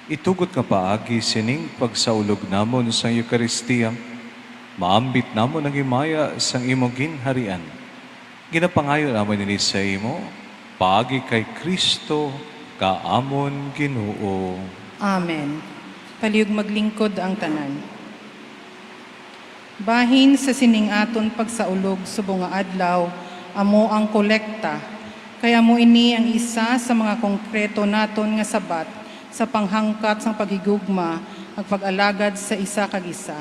Itugot nga paagi sining pagsaulog namon sang Eukaristia, maambit namon ang himaya sang imo ginharian. Ginapangayo namon ini sa imo, paagi kay Cristo nga amon Ginoo. Amen. Palihog maglingkod ang tanan. Bahin sa sining aton pagsaulog subong nga adlaw, amo ang kolekta, kay amo ini ang isa sa mga konkreto naton nga sabat sa panghangkat sang paghigugma kag pag-alagad sa isa kag isa.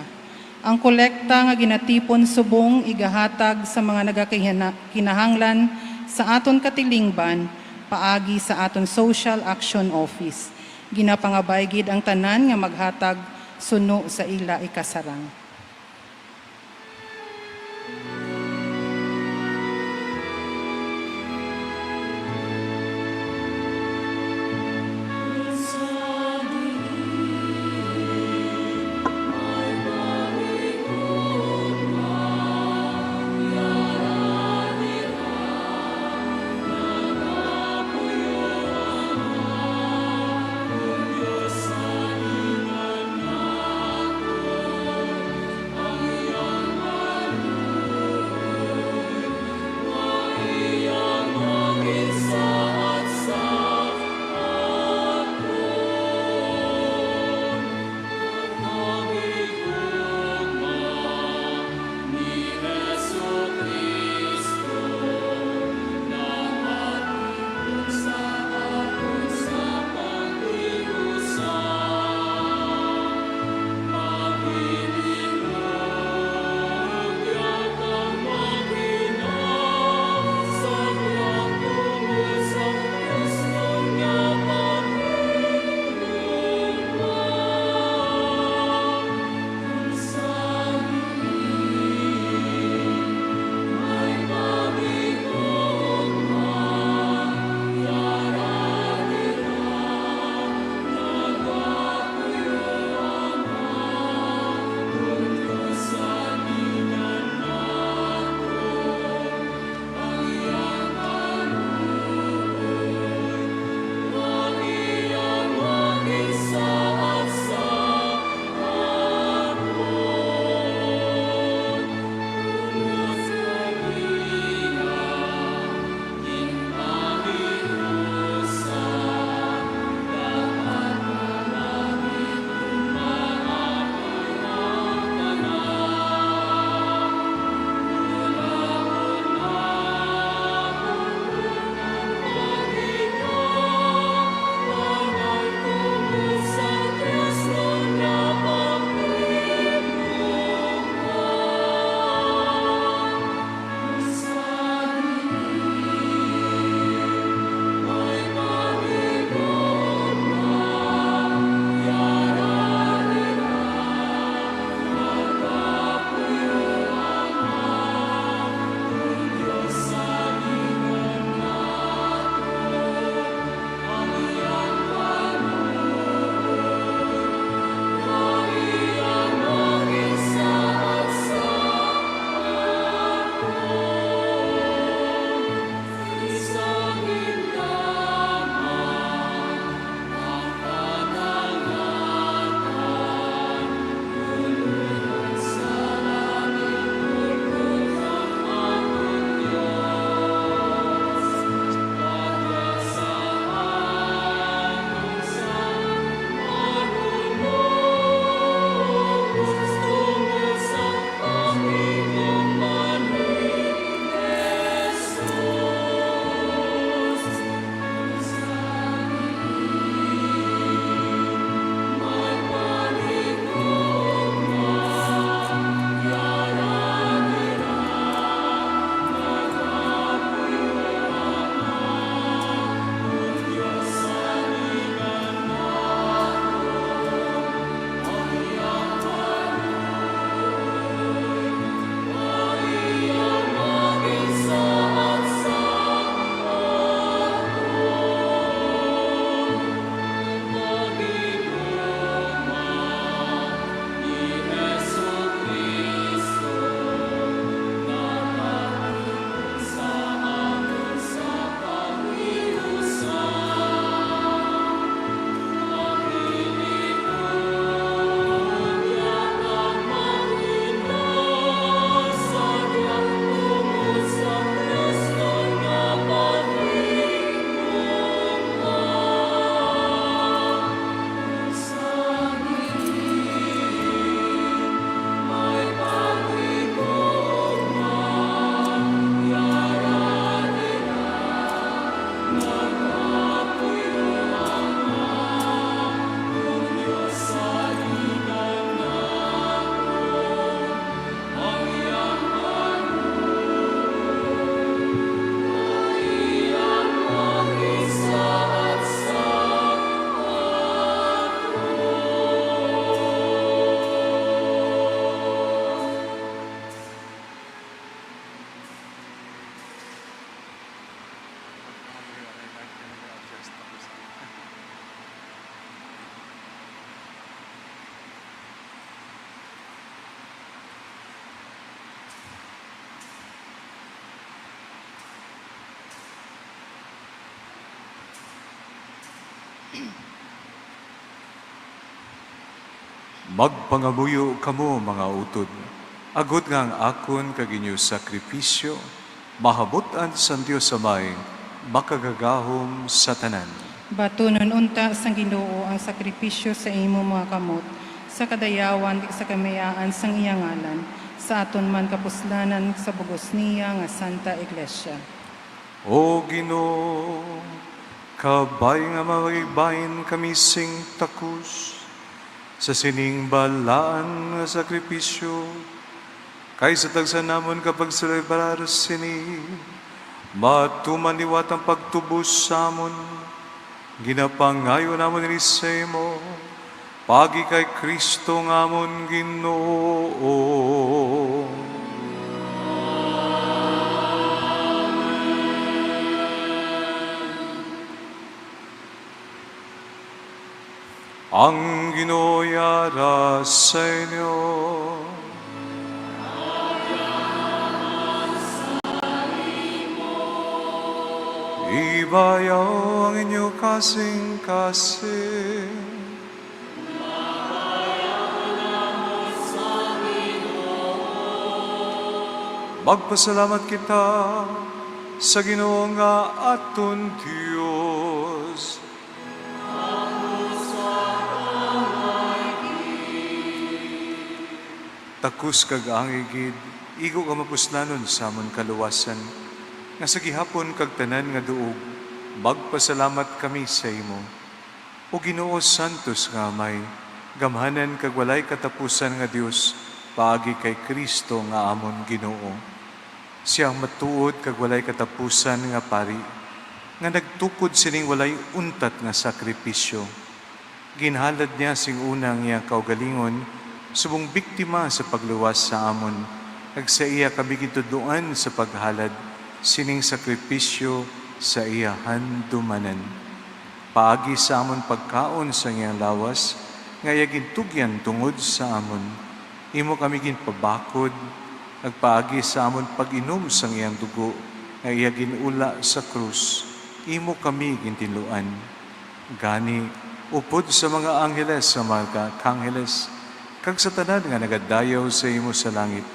Ang kolekta nga ginatipon subong igahatag sa mga nagakahina-, kinahanglan Sa aton katilingban, paagi sa aton Social Action Office, ginapangabay gid ang tanan nga maghatag suno sa ila ikasarang. Magpangamuyo kamo, mga utod, agod nga ang akon kag inyo sakripisyo mahamut-an sang Dios Amay makagagahom sa tanan. Batunon unta sang Ginoo ang sakripisyo sa imo mga kamot, sa kadayawan kag sa kamayaan sang iya ngalan, sa aton man kapuslanan sa bug-os niya nga Santa Iglesia. O Ginoo, kabay nga mabagbayin kami sing takos sa sining balaan nga sakripisyo, kay sa tagsa namon ka pagselebrar sini, matuman liwat ang pagtubos sa amon. Ginapangayo namon ini sa imo, paagi kay Cristo nga amon Ginoo. Ang Ginoo yara sa inyo. Ibayaw ang inyo kasing-kasing. Magpasalamat kita sa Ginoo nga aton Dios. Takos kag angay gid, igo ka mapuslanon sa amon kaluwasan, nga sa gihapon kag tanan nga duog, magpasalamat kami sa imo. O Ginoo, santos nga Amay, gamhanan kag walay katapusan nga Dios, paagi kay Cristo nga amon Ginoo. Sia ang matuod kag walay katapusan nga Pari, nga nagtukod sining walay untat nga sakripisyo. Ginhalad niya sing una ang iyang kaugalingon subong biktima sa pagluwas sa amon, kag sa iya kami gintudloan sa paghalad sining sakripisyo sa iya handumanan. Paagi sa amon pagkaon sang iyang lawas nga iya gintugyan tungod sa amon, imo kami ginpabakod, kag paagi sa amon pag-inom sang iyang dugo nga iya gin-ula sa krus, imo kami gintinluan. Gani, upod sa mga angheles, sa mga kangheles, kag sa tanan nga nagadayaw sa imo sa langit,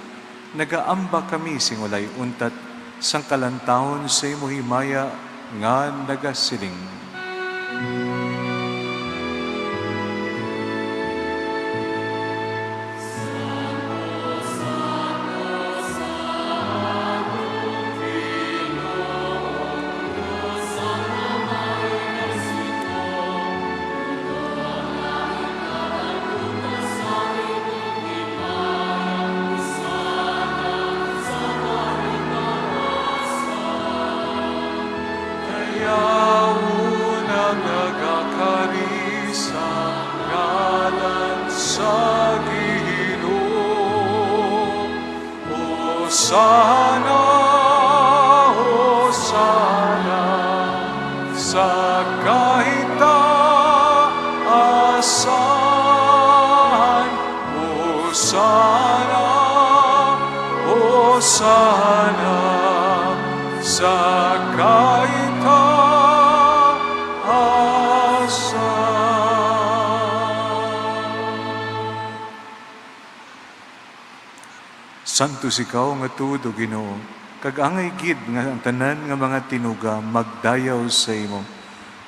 nagaamba kami sing walay untat sang kalantawon sa imo himaya nga nagasiling: Dayawon ang nagakari sa ngalan sa Ginoo. Hosanna, Hosanna sa kahitaasan. Hosanna, Hosanna sa kahitaasan. Santos ikaw nga tuod, O Ginoo, kag angay gid nga ang tanan nga mga tinuga magdayaw sa imo.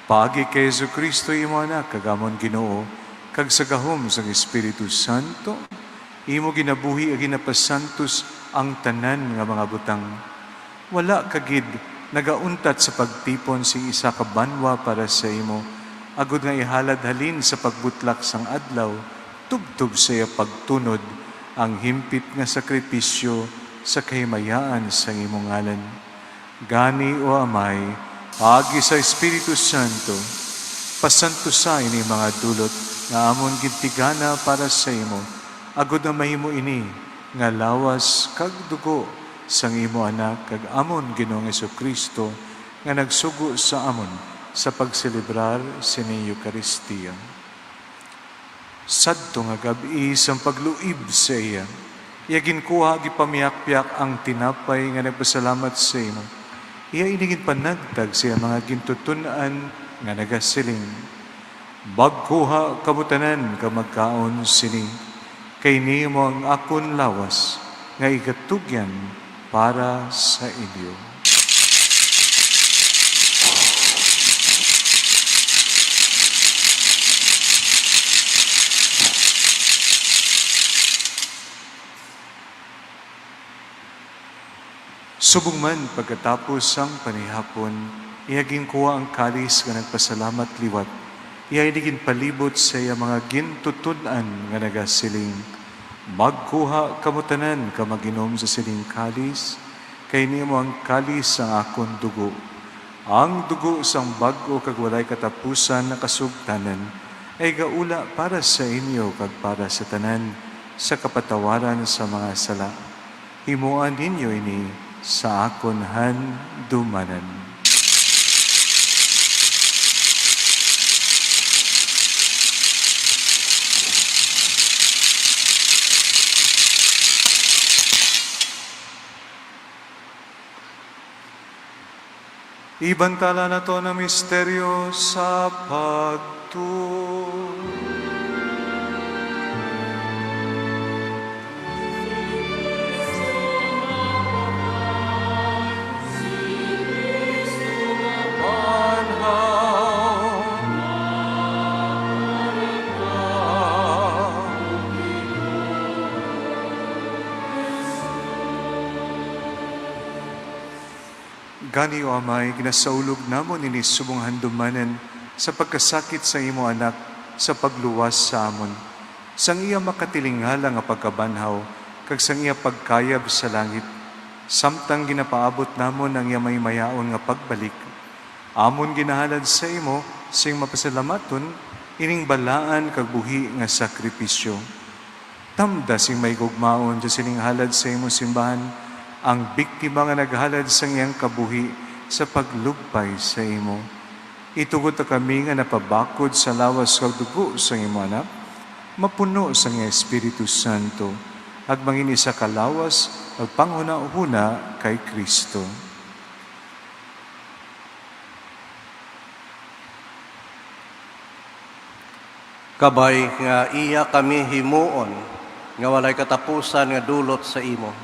Paagi kay Jesu-Cristo, imo Anak, kag amon Ginoo, kag sa gahom sang Espiritu Santo, imo ginabuhi kag ginapasantos ang tanan nga mga butang. Wala ka gid nagauntat sa pagtipon sing isa ka banwa para sa imo, agod nga ihalad halin sa pagbutlak sang adlaw, tubtob sa iya pagtunod, ang himpit nga sakripisyo sa kahimayaan sang imo ngalan. Gani, O Amay, paagi sa Espiritu Santo, pasantusa ini mga dulot nga amon gintigana para sa imo, agod nga mahimo ini nga lawas kag dugo sang imo Anak kag amon Ginoong Jesu-Cristo, nga nagsugo sa amon sa pagselebrar sini Eukaristia. Sadto nga gab-i, sang pagluib sa iya, iya ginkuha, gipamiyakpiyak ang tinapay nga nagpasalamat sa imo. Iya ini ginpanagtag sa iya mga gintuton-an nga nagasiling: Magkuha kamo tanan kag magkaon sini, kay ini amo ang akon lawas nga igatugyan para sa inyo. Subong man pagkatapos sang panihapon, iya ginkuha ang kalis nga nagpasalamat liwat. Iya ini ginpalibot sa iya mga gintuton-an nga nagasiling, "Magkuha kamo tanan kag mag-inom sa sining kalis, kay ini amo ang kalis sang akon dugo, ang dugo sang bag-o kag walay katapusan nga kasugtanan, nga igaula para sa inyo kag para sa tanan sa kapatawaran sa mga sala. Himoa ninyo ini sa akon handumanan." Ibantala naton ang misteryo sa pagtuo. Gani, O Amay, ginasaulog namon ini subong handumanan sa pagkasakit sa imo Anak, sa pagluwas sa amon, sang iya makatilingala nga pagkabanhaw, kag sang iya pagkayab sa langit, samtang ginapaabot namon ang iya mahimayaon nga pagbalik. Amon ginahalad sa imo sing mapasalamaton ining balaan kag buhi nga sakripisyo. Tamda sing mahigugmaon sa sining halad sa imo simbahan ang biktima nga naghalad sang iyang kabuhi sa paglugpay sa imo. Itugot na kami nga napabakod sa lawas kag dugo sang imo Anak, mapuno sang iyang Espiritu Santo, kag mangin isa ka lawas kag panghunahuna kay Cristo. Kabay nga iya kami himuon nga walay katapusan nga dulot sa imo,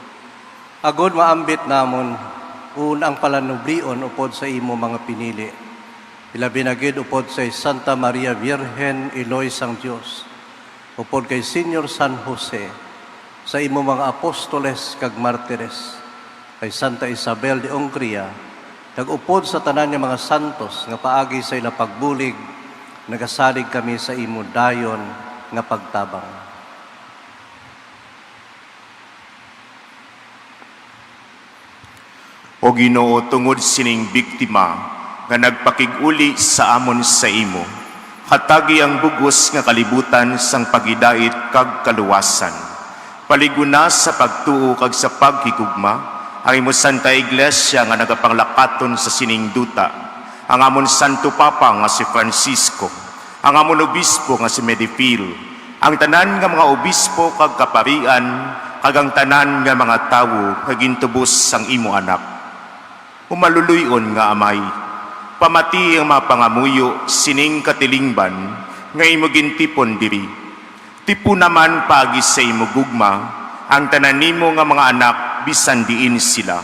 agod maambit namon una ang palanublion upod sa imo mga pinili, ilabi na gid upod sa Santa Maria Virgen, Iloy sang Dios, upod kay Señor San Jose, sa imo mga apostoles kag martires, kay Santa Isabel de Hungria, kag upod sa tanan nga mga santos nga paagi sa ila pagbulig nagasalig kami sa imo dayon nga pagtabang. O Ginoo, tungod sining biktima nga nagpakig-uli sa amon sa imo, hatagi ang bug-os nga kalibutan sang paghidait kag kaluwasan. Palig-ona sa pagtuo kag sa paghigugma ang imo Santa Iglesia nga nagapanglakaton sa sining duta, ang amon Santo Papa nga si Francisco, ang amon obispo nga si Medifil, ang tanan nga mga obispo kag kaparian, kag ang tanan nga mga tawo nga gintubos sang imo Anak. O maluloy-on nga Amay, pamati ang mga pangamuyo sining katilingban nga imo gintipon diri. Tipuna man paagi sa imo gugma ang tanan nimo nga mga anak bisan diin sila.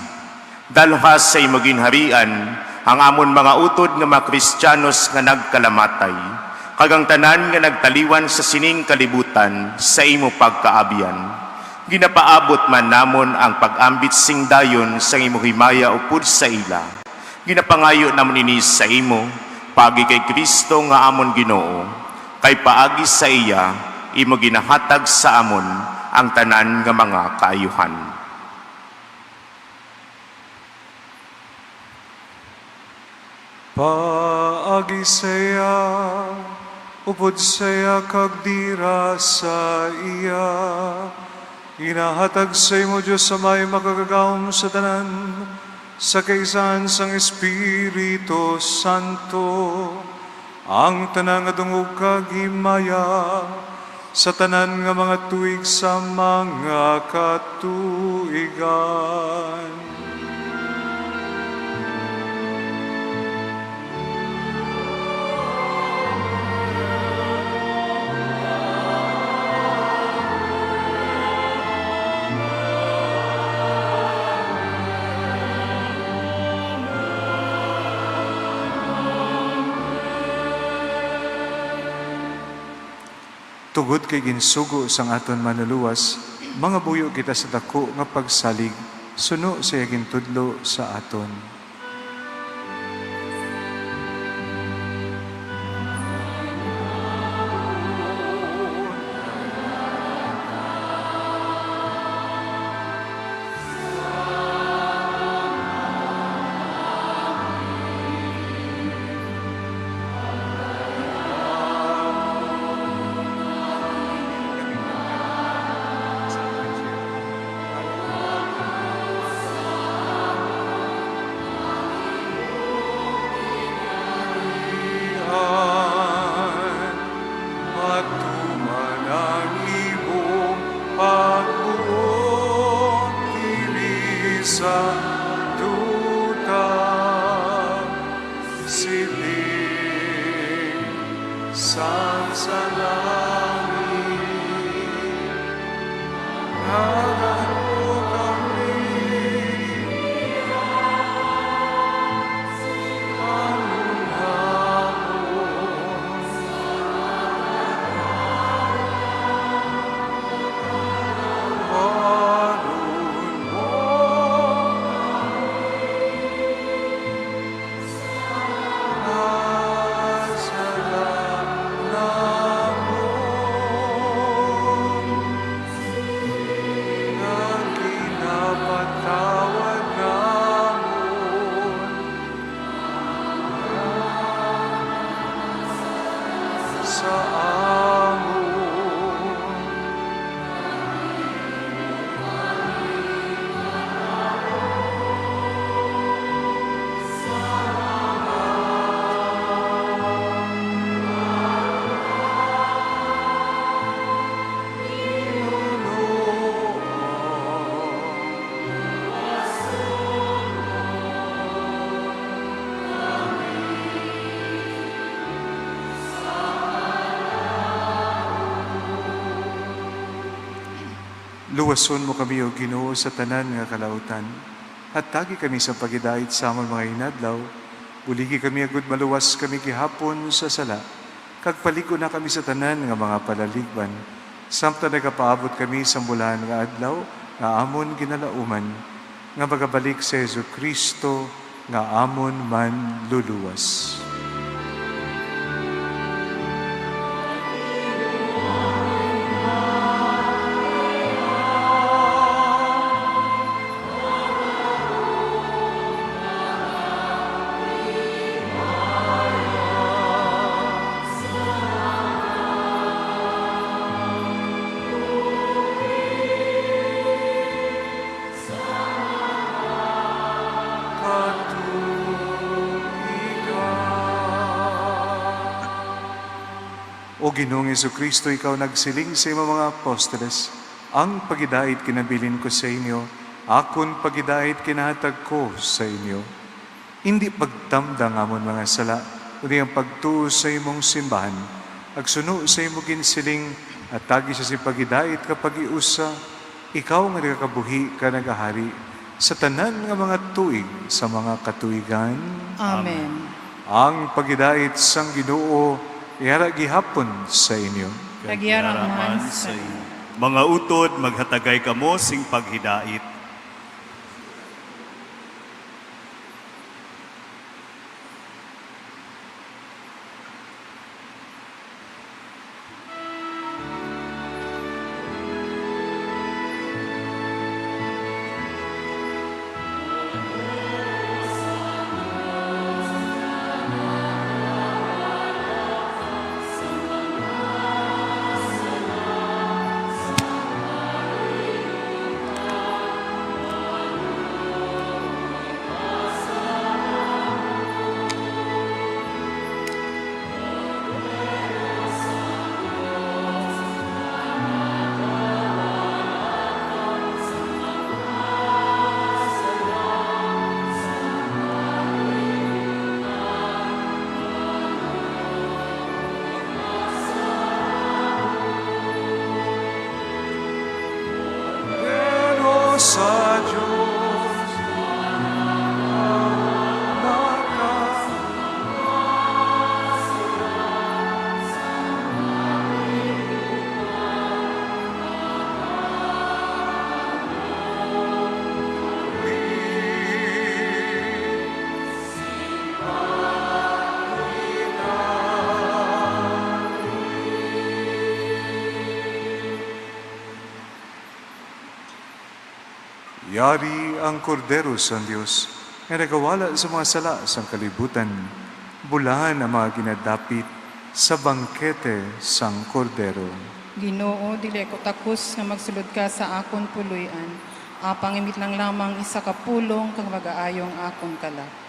Dalha sa imo ginharian ang amon mga utod nga mga Kristiyanos nga nagkalamatay, kag ang tanan nga nagtaliwan sa sining kalibutan sa imo pagkaabyan. Ginapaabot man namon ang pag-ambit sing dayon sang imo himaya upod sa ila. Ginapangayo namon ini sa imo, paagi kay Cristo nga amon Ginoo, kay paagi sa iya imo ginahatag sa amon ang tanan nga mga kaayuhan. Paagi sa iya, upod sa iya, kag dira sa iya, ginahatag sa imo, Dios Amay makagagahom sa tanan, sa kaisahan sang Espiritu Santo, ang tanan nga dungog kag himaya sa tanan nga mga tuig sa mga katuigan. Tungod kay ginsugo sang aton Manluluwas, mangabuyo kita sa daku nga pagsalig suno sa iya gintudlo sa aton. Matuman ang imong pagbuot diri sa duta, siling sang sa langit. Nga ginapatawad namon sa amon. Luwason mo kami, O Ginoo, sa tanan nga kalautan. Hatagi kami sa paghidait sa amon mga inadlaw. Buligi kami agud maluwas kami gihapon sa sala, kag palig-on na kami sa tanan nga mga palaligban, samtang nagapaabot kami sa bulahan nga adlaw nga amon ginalauman, nga magabalik si Jesu-Cristo nga amon Manluluwas. O Ginoong Jesu-Cristo, ikaw nagsiling sa imong mga apostoles, "Ang paghidait ginabilin ko sa inyo, akon paghidait ginahatag ko sa inyo." Indi pagtamda ang amon mga sala, kundi ang pagtuo sa imong simbahan. Agsuno sa imo ginsiling, hatagi siya sing paghidait nga paghiusa, ikaw nga nagakabuhi kag nagahari sa tanan nga mga tuig sa mga katuigan. Amen. Ang paghidait sang Ginoo yara gihapon sa inyo. Kag yara man sa inyo. Mga utod, maghatagay kamo sing paghidait. Yari ang Kordero sang Dios, nga nagawala sa mga sala sang kalibutan. Bulahan ang mga ginadapit sa bangkete sang Kordero. Ginoo, dili ako takos nga magsulod ka sa akon puloy-an, apang imit lang lamang isa ka pulong kag magaayo ang akon kalag.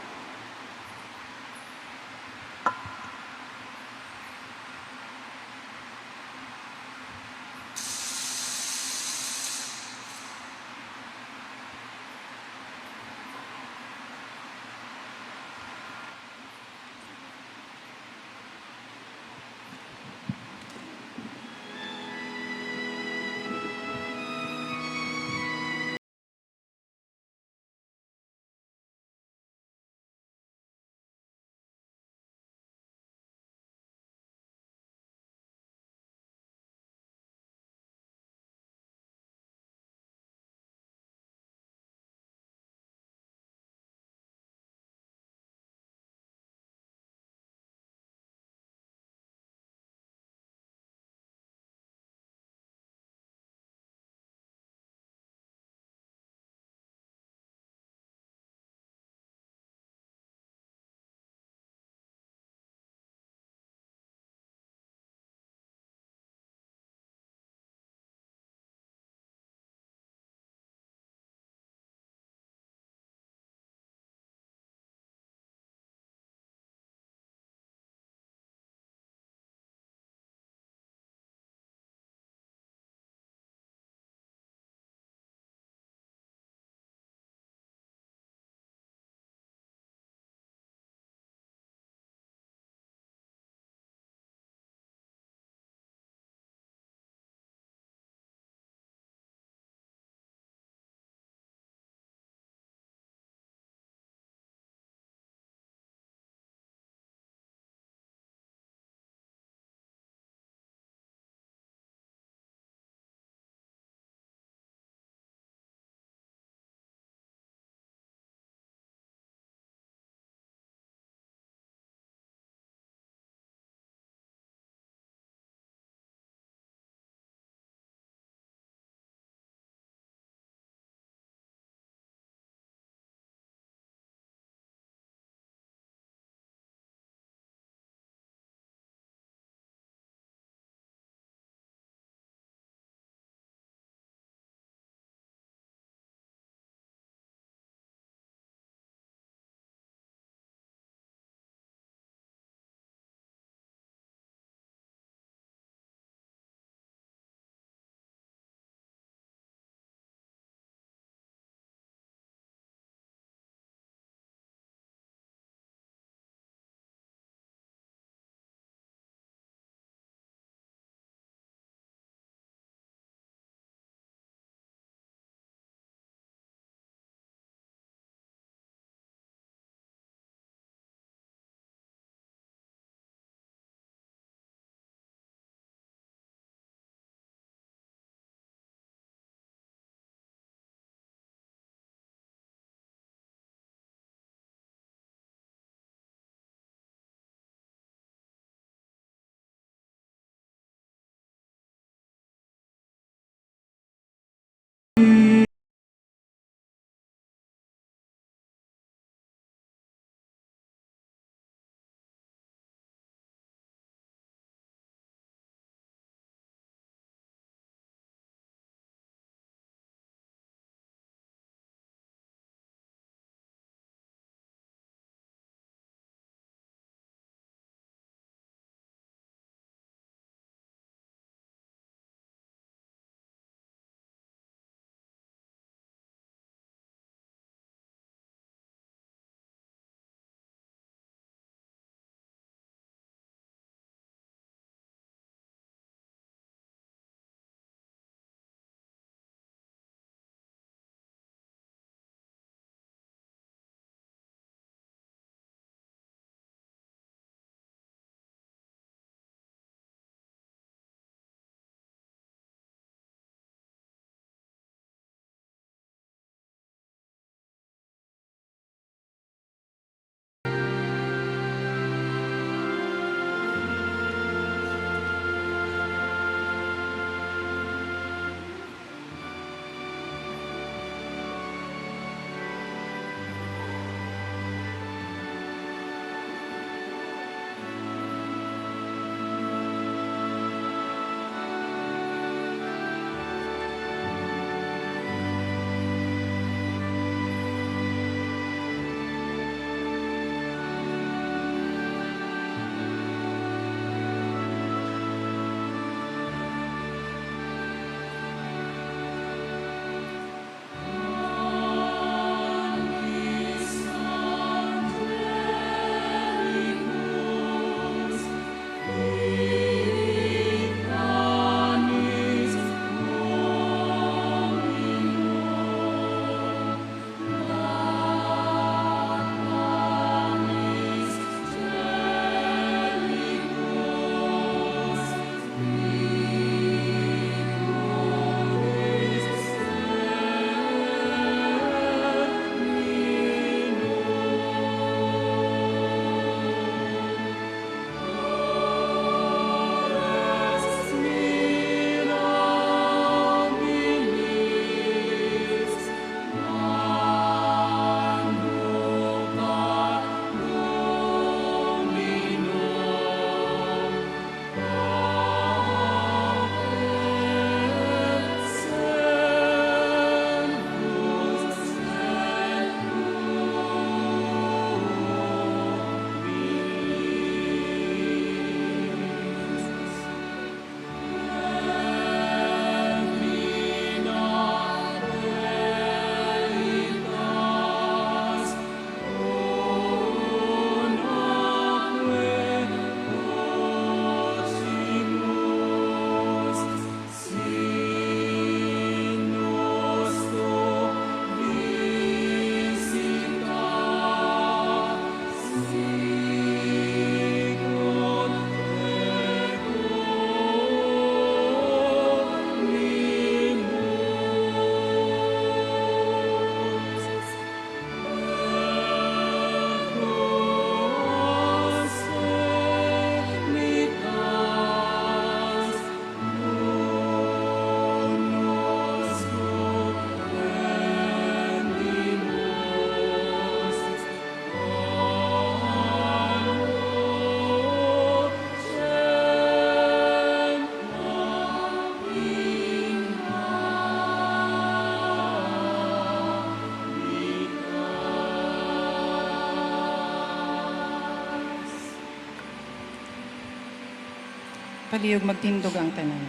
Palihog magtindog ang tanan.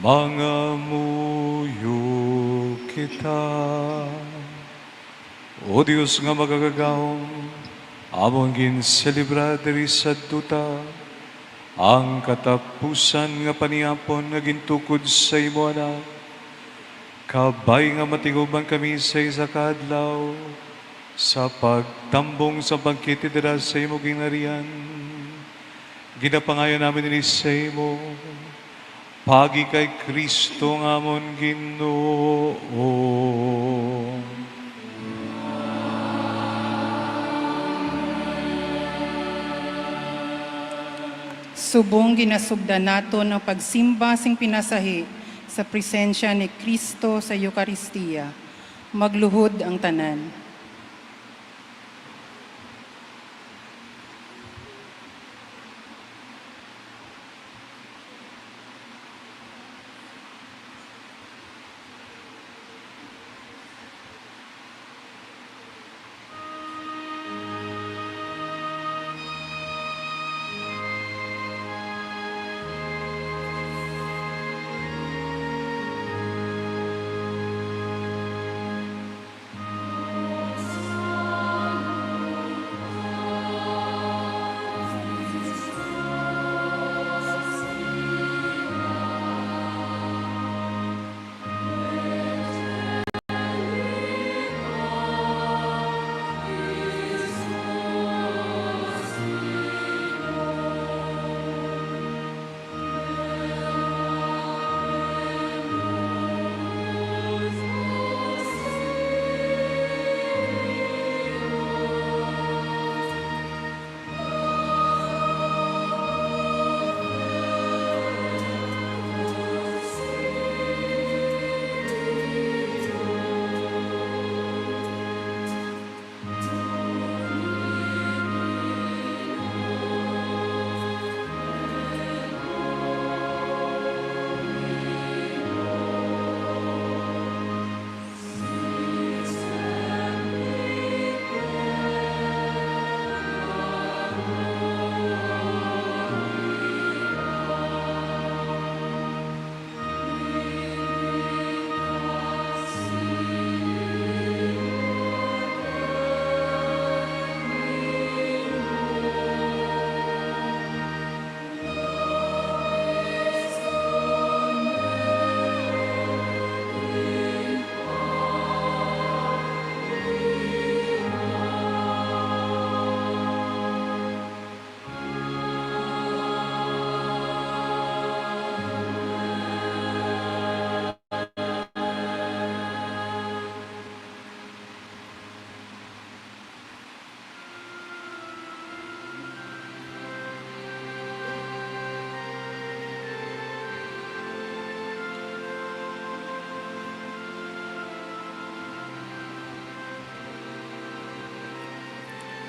Mangamuyo kita. O Dios nga magagagahom, amon ginselebra diri sa duta ang katapusan nga panihapon nga gintukod sa imo Anak. Kabay nga matiguban kami sa isa ka adlaw sa pagtambong sa bangkete dira sa imo gingharian. Ginapangayo namin ini sa imo, paagi kay Cristo nga amon Ginoo. Subong ginasugdan naton ang pagsimba sing pinasahi sa presensya ni Cristo sa Eukaristia, magluhod ang tanan.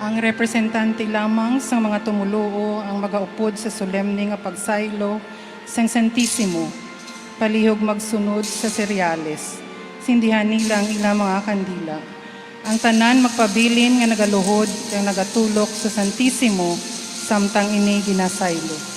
Ang representante lamang sang mga tumoluo ang magaupod sa solemne nga pagsaylo sang Santisimo, palihog magsunod sa sereales. Sindihan nila ang ilang mga kandila. Ang tanan magpabilin nga nagaluhod kag nagatulok sa Santisimo samtang ini ginasaylo.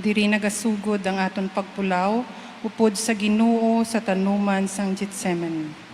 Diri nagasugod ang aton pagpulaw upod sa Ginoo sa tanuman sang Getsemani.